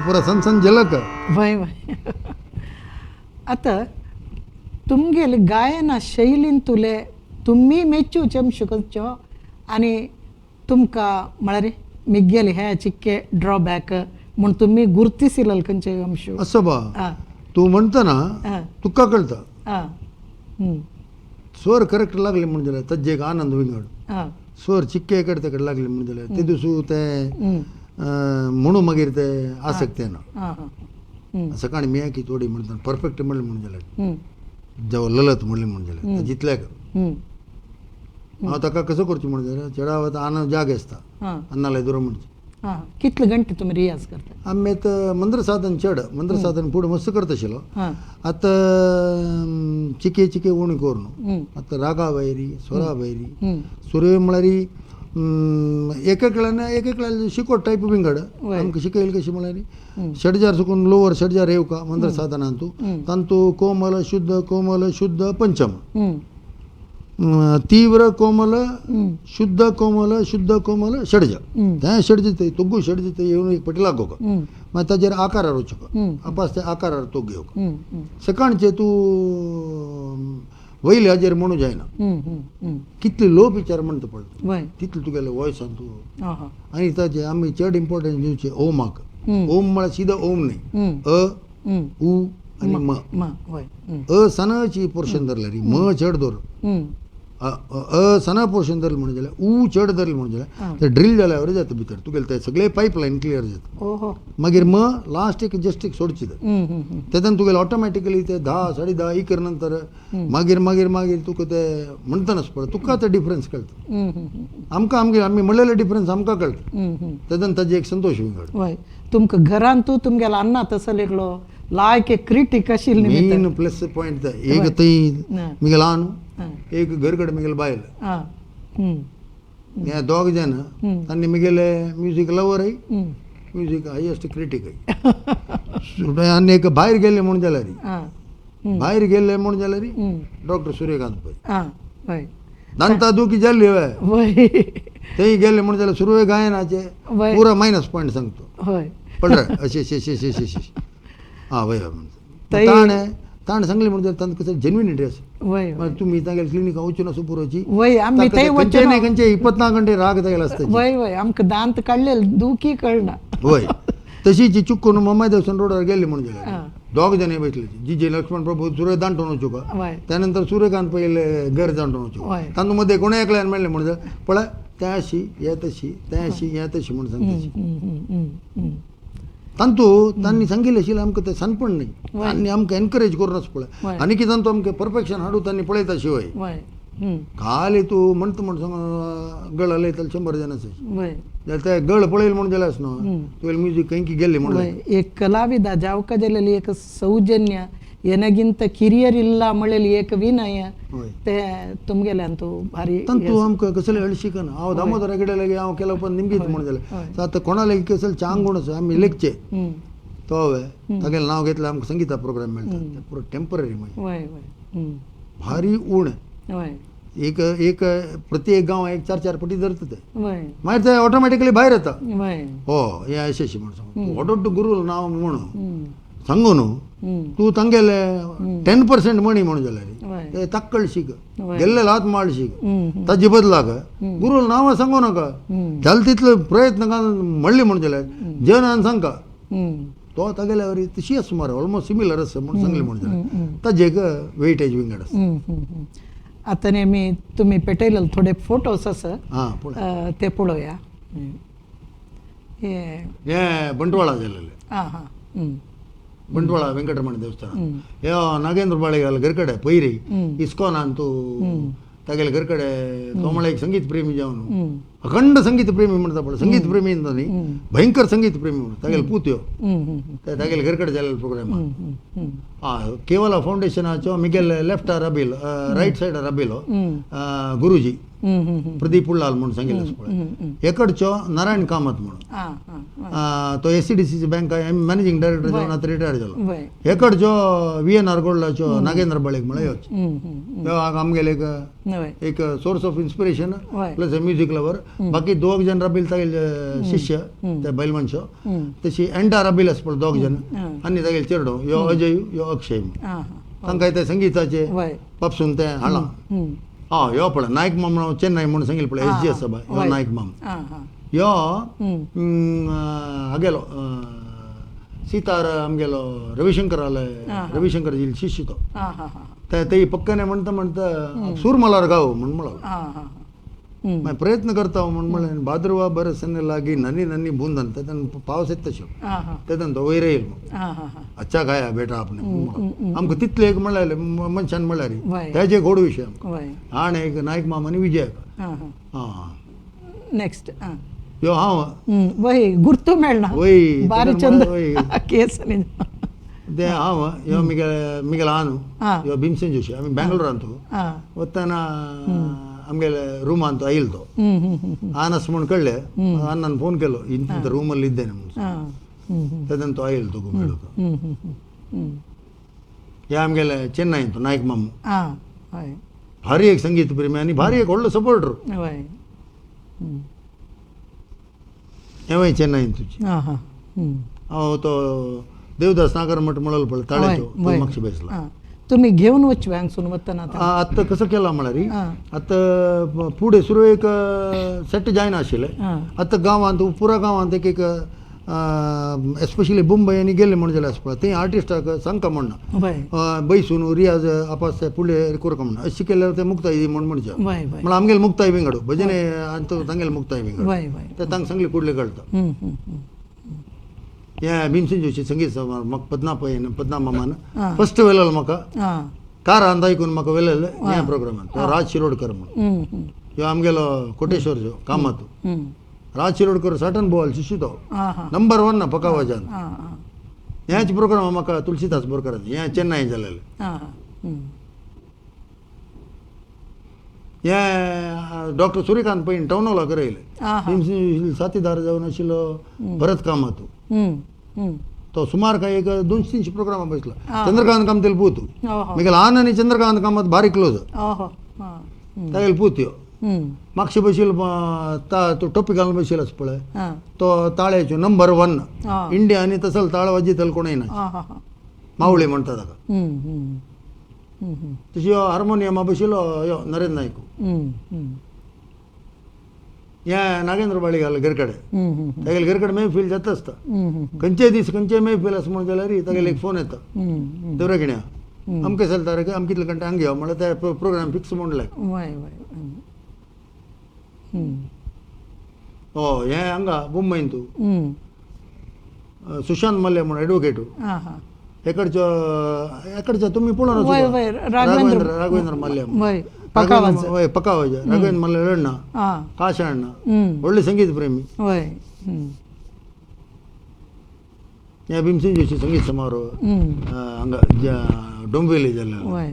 पुरा सनसन झलक. वय वय. आतां तुमगेले गायना शैलीन तुले तुमी मेच्यू चमशू करचो आनी तुमकां म्हळ्यार मिगेले हे चिक्के ड्रॉबॅक म्हूण तुमी गुर्तिसिलल खंयचे अंशू? असं बा, तूं म्हणता ना तुका कळता. स्वर करेक्ट लागले म्हण जाल्यार ताजे एक आनंद विंगड. स्वर चिक्के इकडे तिकडे लागले म्हण जाल्यार ते दिसूं ते म्हणू मागीर ते आसक्त येना. सकाळी मी की थोडी म्हणटा परफेक्ट म्हणलें म्हूण जाल्यार जेव्हा ललत म्हणलें म्हूण जाल्यार जितल्याक हांव ताका कसो करचें म्हण जाल्यार चेडावत आनंद जाग आसता अन्नालय दुरो म्हणचे. कितले घंटे तुमी रियाज करता? आमी आतां मंत्र साधन चड मंत्र साधन फुडें मस्त करता आशिल्लो. आतां चिके चिके उणी करून आतां रागा भायरी स्वरा भायरी सुरे म्हळ्यार एक एकल्यान एक एकल्यान शिकोट टायप विंगड आमकां शिकयलें कशें म्हळ्यार षडजार सुकून लोवर षडजार येवका मंत्र साधनांतू तांतू कोमल शुद्ध कोमल शुद्ध पंचम तीव्र कोमल शुद्ध कोमल शुद्ध कोमल षडज तें षडज तोग्गू षडज येवन एक पटी लागोवका मागीर ताजेर आकारार वचोका अपास ते आकारार तोग घेवका सकाळचें तूं वयले हाजेर म्हणू जायना कितले लो पिचार म्हणटा पडटा तितले तुगेले वॉयसान तूं. आनी ताजे आमी चड इम्पोर्टन्स दिवचें ओमाक. ओम म्हळ्यार सीधा ओम न्ही, अ उ आनी म. अ सनाची पोर्शन धरल्यार म चड दवर, अ सना पोर्शन धरलें म्हणून जाल्यार उ चड धरलें म्हणून जाल्यार ते ड्रील जाल्यार जाता भितर तुगेलें ते सगळे पायपलायन क्लियर जाता. मागीर म लास्ट एक जस्ट एक सोडची तेन्ना तुगेलें ऑटोमॅटिकली ते 10 10.5 इकर नंतर मागीर मागीर मागीर तुका ते म्हणटनाच पळय तुका ते डिफरन्स कळटा. आमकां आमगे आमी म्हणलेले डिफरन्स आमकां कळटा तेन्ना ताजी एक संतोश विंगड. वय तुमकां घरांतू तुमगेलो अन्ना तसो एकलो लायक एक क्रिटीक आशिल्ली. मेन प्लस पॉयंट एक थंय मिगेलो ल्हान एक घरकडेन मिगेले बायल हे दोग जाण तांणी मिगेले music lover music highest critic. आनी एक भायर गेले म्हूण जाल्यार भायर गेले म्हूण जाल्यार डॉक्टर सूर्यकांत पै दांता दुखी जाल्ली वय थंय गेले म्हूण जाल्यार सुरवे गायनाचे पुरा मायनस पॉयंट सांगतो पडरा अशें अशें अशें अशें अशें आं वय वय ताणें ताणें सांगलें म्हूण जाल्यार तांकां कसं जेन्युनिटी आसा. तुमी तांगेले क्लिनिकां वचून आसूं पुरोची खंयचे न्ही खंयचे 24 घंटे राग तागेले आसता. वय वय आमकां दांत काडले दुखी कळना. वय तशीच चूक करून मम्मा देवसन रोडार गेले म्हूण जाल्यार दोग जाण बसले जी जे लक्ष्मण प्रभू सूर्य दांटून वचूका त्यानंतर सूर्यकांत पयले घर दांटून वचूका तातूंत मदें कोणें एकल्यान मेळ्ळें म्हूण जाल्यार पळय तें अशी हे तशी तें अशी हें तशी म्हूण सांगता. तांतू तांणी सांगिल्लें आशिल्लें आमकां तें सानपण न्ही आनी आमकां एनकरेज करून पळय आनी कितें तांतू आमकां परफेक्शन हाडू तांणी पळयता शिवाय खाली तूं म्हणटा म्हण सांग गळ हलयताले 100 जाण आसा जाल्यार ते गळ पळयलें म्हूण जाल्यार आसना तुवें म्युजीक खंय गेल्लें म्हणून. एक कलाविदा जावका जालेली एक सौजन्य ಎನಗಿಂತ ಕಿರಿಯರಿಲ್ಲ म्हळेली एक विनय ते तुमगेल्यान तूं भारी तंतू आमकां कसले हळशिकन हांव दामोदरा कडेन लागीं हांव केलो पण निमगीत म्हूण जालें आतां कोणा लागीं कसले चांग गुण आसा आमी लेखचे तो हांवें तागेलें नांव घेतलें आमकां संगीता प्रोग्राम मेळटा ते पुरो टेंपररी मागीर भारी उण एक एक प्रत्येक गांव एक चार चार पटी धरता ते मागीर ते ऑटोमॅटिकली भायर येता हो हें अशें अशें म्हूण सांगू व्हड गुरू नांव म्हणून सांगू न्हू तूं तांगेले 10% मणी म्हणून जाल्यार ते ताक्कळ शीक गेल्ले हात माळ शीक ताजे बदलाक गुरू नांवां सांगू नाका जालें तितलो प्रयत्न म्हणले म्हणून जाल्यार जनान सांगका तो तागेल्या वरी तशी आसा मरे ऑलमोस्ट सिमिलर आसा म्हूण सांगलें म्हणून जाल्यार ताजे एक वेटेज विंगड आसा. आतां न्ही तुमी पेटयलेले थोडे फोटोज आसा ते पळोवया. हे बंटवाळा जालेले आं हां बंटवाळा वेंकटरमण देवस्थान हे नागेंद्र बाळेगाल घरकडे पयरी इस्कॉनान तूं तागेले घरकडे तो म्हळ्यार एक संगीत प्रेमी जावन अखंड संगीत प्रेमी म्हणटा पळय संगीत प्रेमी न्ही भयंकर संगीत प्रेमी म्हणून तागेले पूत ह्यो ते तागेले घरकडे जालेले प्रोग्राम आं केवला फावंडेशनाचो मिगेल लेफ्टार अबिल रायट सायडार अबिलो गुरुजी प्रदीप उल्लाल म्हूण सांगिल्लें आसा पळय एकडचो नारायण कामत म्हणून तो SCDC bank managing director जावन आतां रिटायर जालो. एकडचो VNR गोल्डाचो नागेंद्र बाळेक म्हळ्यार ह्योच ह्यो आमगेले एक एक source of inspiration plus a music lover. बाकी दोग जण राबिल तागेले शिष्य ते बैल मनशो तशी एंटा राबिल आसा पळय दोग जण आनी तागेले चेडो यो अजय यो अक्षय तांकां ते संगीताचे पापसून तें हाडलां. आं यो पळय नायक माम चेन्नय म्हूण सांगिल्लें पळय SG आसा बाय यो नायक माम यो हागेलो सितार आमगेलो रविशंकर आले रविशंकर जी शिष्य तो ते पक्काने म्हणता म्हणता सूर मलार गाव म्हूण म्हणलो मागीर प्रयत्न करता म्हूण म्हणलें भाद्रवा बरसन लागी नन्ही नन्ही बूंद तेन्ना पावस येता तशें तेन्ना तो वयर येयल अच्छा गाया बेटा आपणे आमकां तितलें एक म्हणल्यार मनशान म्हणल्यार तेजे गोड विशय आमकां आनी एक नायक माम आनी विजय आं नेक्स्ट यो हांव वय गुर्तू मेळना वय बारीचंद्र केस ते हांव यो मिगेल मिगेल आनु यो भीमसेन जोशी आमी बेंगलोरांत वतना आमगेले रूमांत आयल तो आनस म्हूण कळ्ळें अण्णान फोन केलो इंत रूमಲ್ಲಿ ಇದ್ದೇನೆ म्हणून तेन्ना तो आयल तो मेळूंक. हे आमगेले चेन्नय तो नायक मामू भारी एक संगीत प्रेमी आनी भारी एक व्हडलो सपोर्टर हेंवूय चेन्नय तुजी हांव तो देवदास नागरमठ म्हणलो पळय ताळेचो मागशी बेसला. तुम्ही घेऊन वच हांगसून वतना आतां कसो केला म्हळ्यार आतां फुडें सुरवेक सेट जायनाशिल्लें आतां गांवांत पुरा गांवांत एक एक एस्पेशली मुंबय आनी गेले म्हण जाल्यार आसा पळय थंय आर्टिस्टाक सांगता म्हणना बैसून रियाज आपास फुडें करता म्हणना अशें केल्यार ते मुक्ताई म्हण म्हणचे म्हळ्यार आमगेले मुक्ताई विंगड भजने आनी तांगेले मुक्ताई विंगड ते तांकां सांगले कुडले कळटा. हे भीमसेन जोशी संगीत म्हाका पद्मा पयन पद्मा मामान फस्ट वेलेलो म्हाका कारांत आयकून म्हाका वेलेले ह्या प्रोग्रामान तो राज शिरोडकर म्हणून ह्यो आमगेलो कोटेश्वर जो कामत राज शिरोडकर साटन बोवाल शिष्य तो नंबर 1 ना पकावाजान ह्याच प्रोग्राम म्हाका तुलसीदास बोरकर हें चेन्नय जालेलें. हें डॉक्टर सूर्यकांत पैन टावन हॉला करयलें भीमसेन साथीदार जावन आशिल्लो भरत कामत तो सुमार काय एक 200-300 प्रोग्राम बसला. चंद्रकांत कामतेल पूत मिगेल आन आनी चंद्रकांत कामत भारी क्लोज तागेले पूत ह्यो मागशे बशिल्लो तो टोपी घालून बशिल्लो आसा पळय तो ताळ्याचो नंबर 1 इंडिया आनी तसलो ताळ वाजयतलो कोणूय ना मावळी म्हणटा ताका. तशी ह्यो हार्मोनियमा बशिल्लो ह्यो नरेंद्र नायक हे नागेंद्र बाळीगाल घरकडे तागेले घरकडे मेहफील जाता आसता खंयचेय दीस खंयचेय मेहफील आसा म्हणून जाल्यार तागेले एक फोन येता देवरागिण्या अमके चलता रे अमके कितले घंटे हांगा यो म्हणल्यार ते प्रोग्राम फिक्स म्हणले. हो हें हांगा मुंबयन तूं सुशांत मल्ले म्हणून एडवोकेट एकडचो एकडचो तुमी पळोवन राघवेंद्र राघवेंद्र मल्ले हय पकावाज राघवेंद्र मल्ले अण्णा काशा अण्णा व्हडले संगीत प्रेमी. हे भीमसेन जोशी संगीत समारोह हांगा डोंबिवली जाल्लें. वय.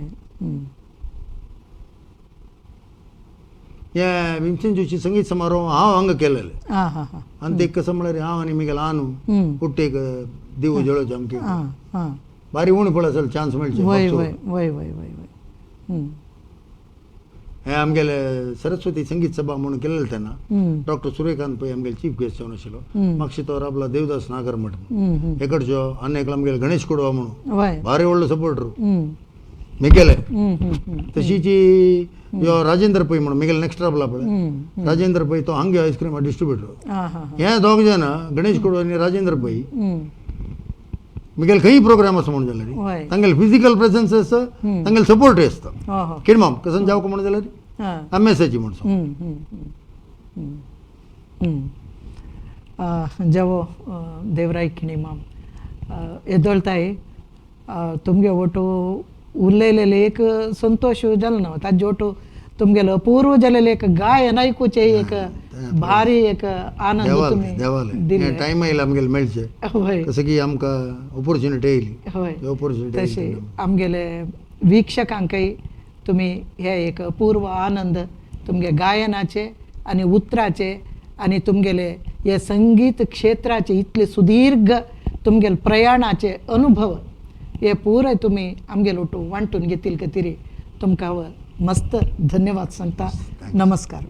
हे भीमसेन जोशी संगीत समारोह हांव हांगा केलेले. आं हां हां. आनी ते कसं म्हळ्यार हांव आनी मिगेल आनू कुट्टेक दिवो जळोवचें आमके. आं आं. बारी उणी पड असेल चान्स मेळचे. वय वय वय वय वय वय. हे आमगेले सरस्वती संगीत सभा म्हणून केलेले तेन्ना डॉक्टर सूर्यकांत पै आमगेले चीफ गेस्ट जावन आशिल्लो. मागशी तो आपला देवदास नागर मठ हे कडचो आनी एकलो आमगेले गणेश कोडवा म्हणून भारी व्हडलो सपोर्टर मिगेले. तशीची यो राजेंद्र पै म्हणून मिगेले नेक्स्ट राबला पळय राजेंद्र पै, तो हांगे आयस्क्रीम डिस्ट्रिब्युटर. हे दोग जाण गणेश कोडवा आनी राजेंद्र पै मिगेले खंय प्रोग्राम आसा म्हणून जाल्यार तांगेले फिजिकल प्रेझन्स आसता, तांगेले सपोर्टूय आसता. किणमाम कसं जावं म्हणून जाल्यार अमेसाची म्हणून. जेवो देवराय किणीमाम येदोळताय तुमगे ओटो उलयलेले एक संतोश जालो ना, ताजे ओटो तुमगेलो अपूर्व जालेले एक गायन आयकुचे एक भारी एक आनंद तुमी दिले. टायम आयला आमगेले मेळचे, कसं की आमकां ऑपॉर्च्युनिटी येयली. हय, तशें आमगेले वीक्षकांकय तुमी हे एक अपूर्व आनंद तुमगे गायनाचे आनी उतराचे आनी तुमगेले हे संगीत क्षेत्राचे इतले सुदीर्घ तुमगेले प्रयाणाचे अनुभव हे पुराय तुमी आमगेले ओटू वांटून घेतील खातीर तुमकां मस्त धन्यवाद सांगता. नमस्कार.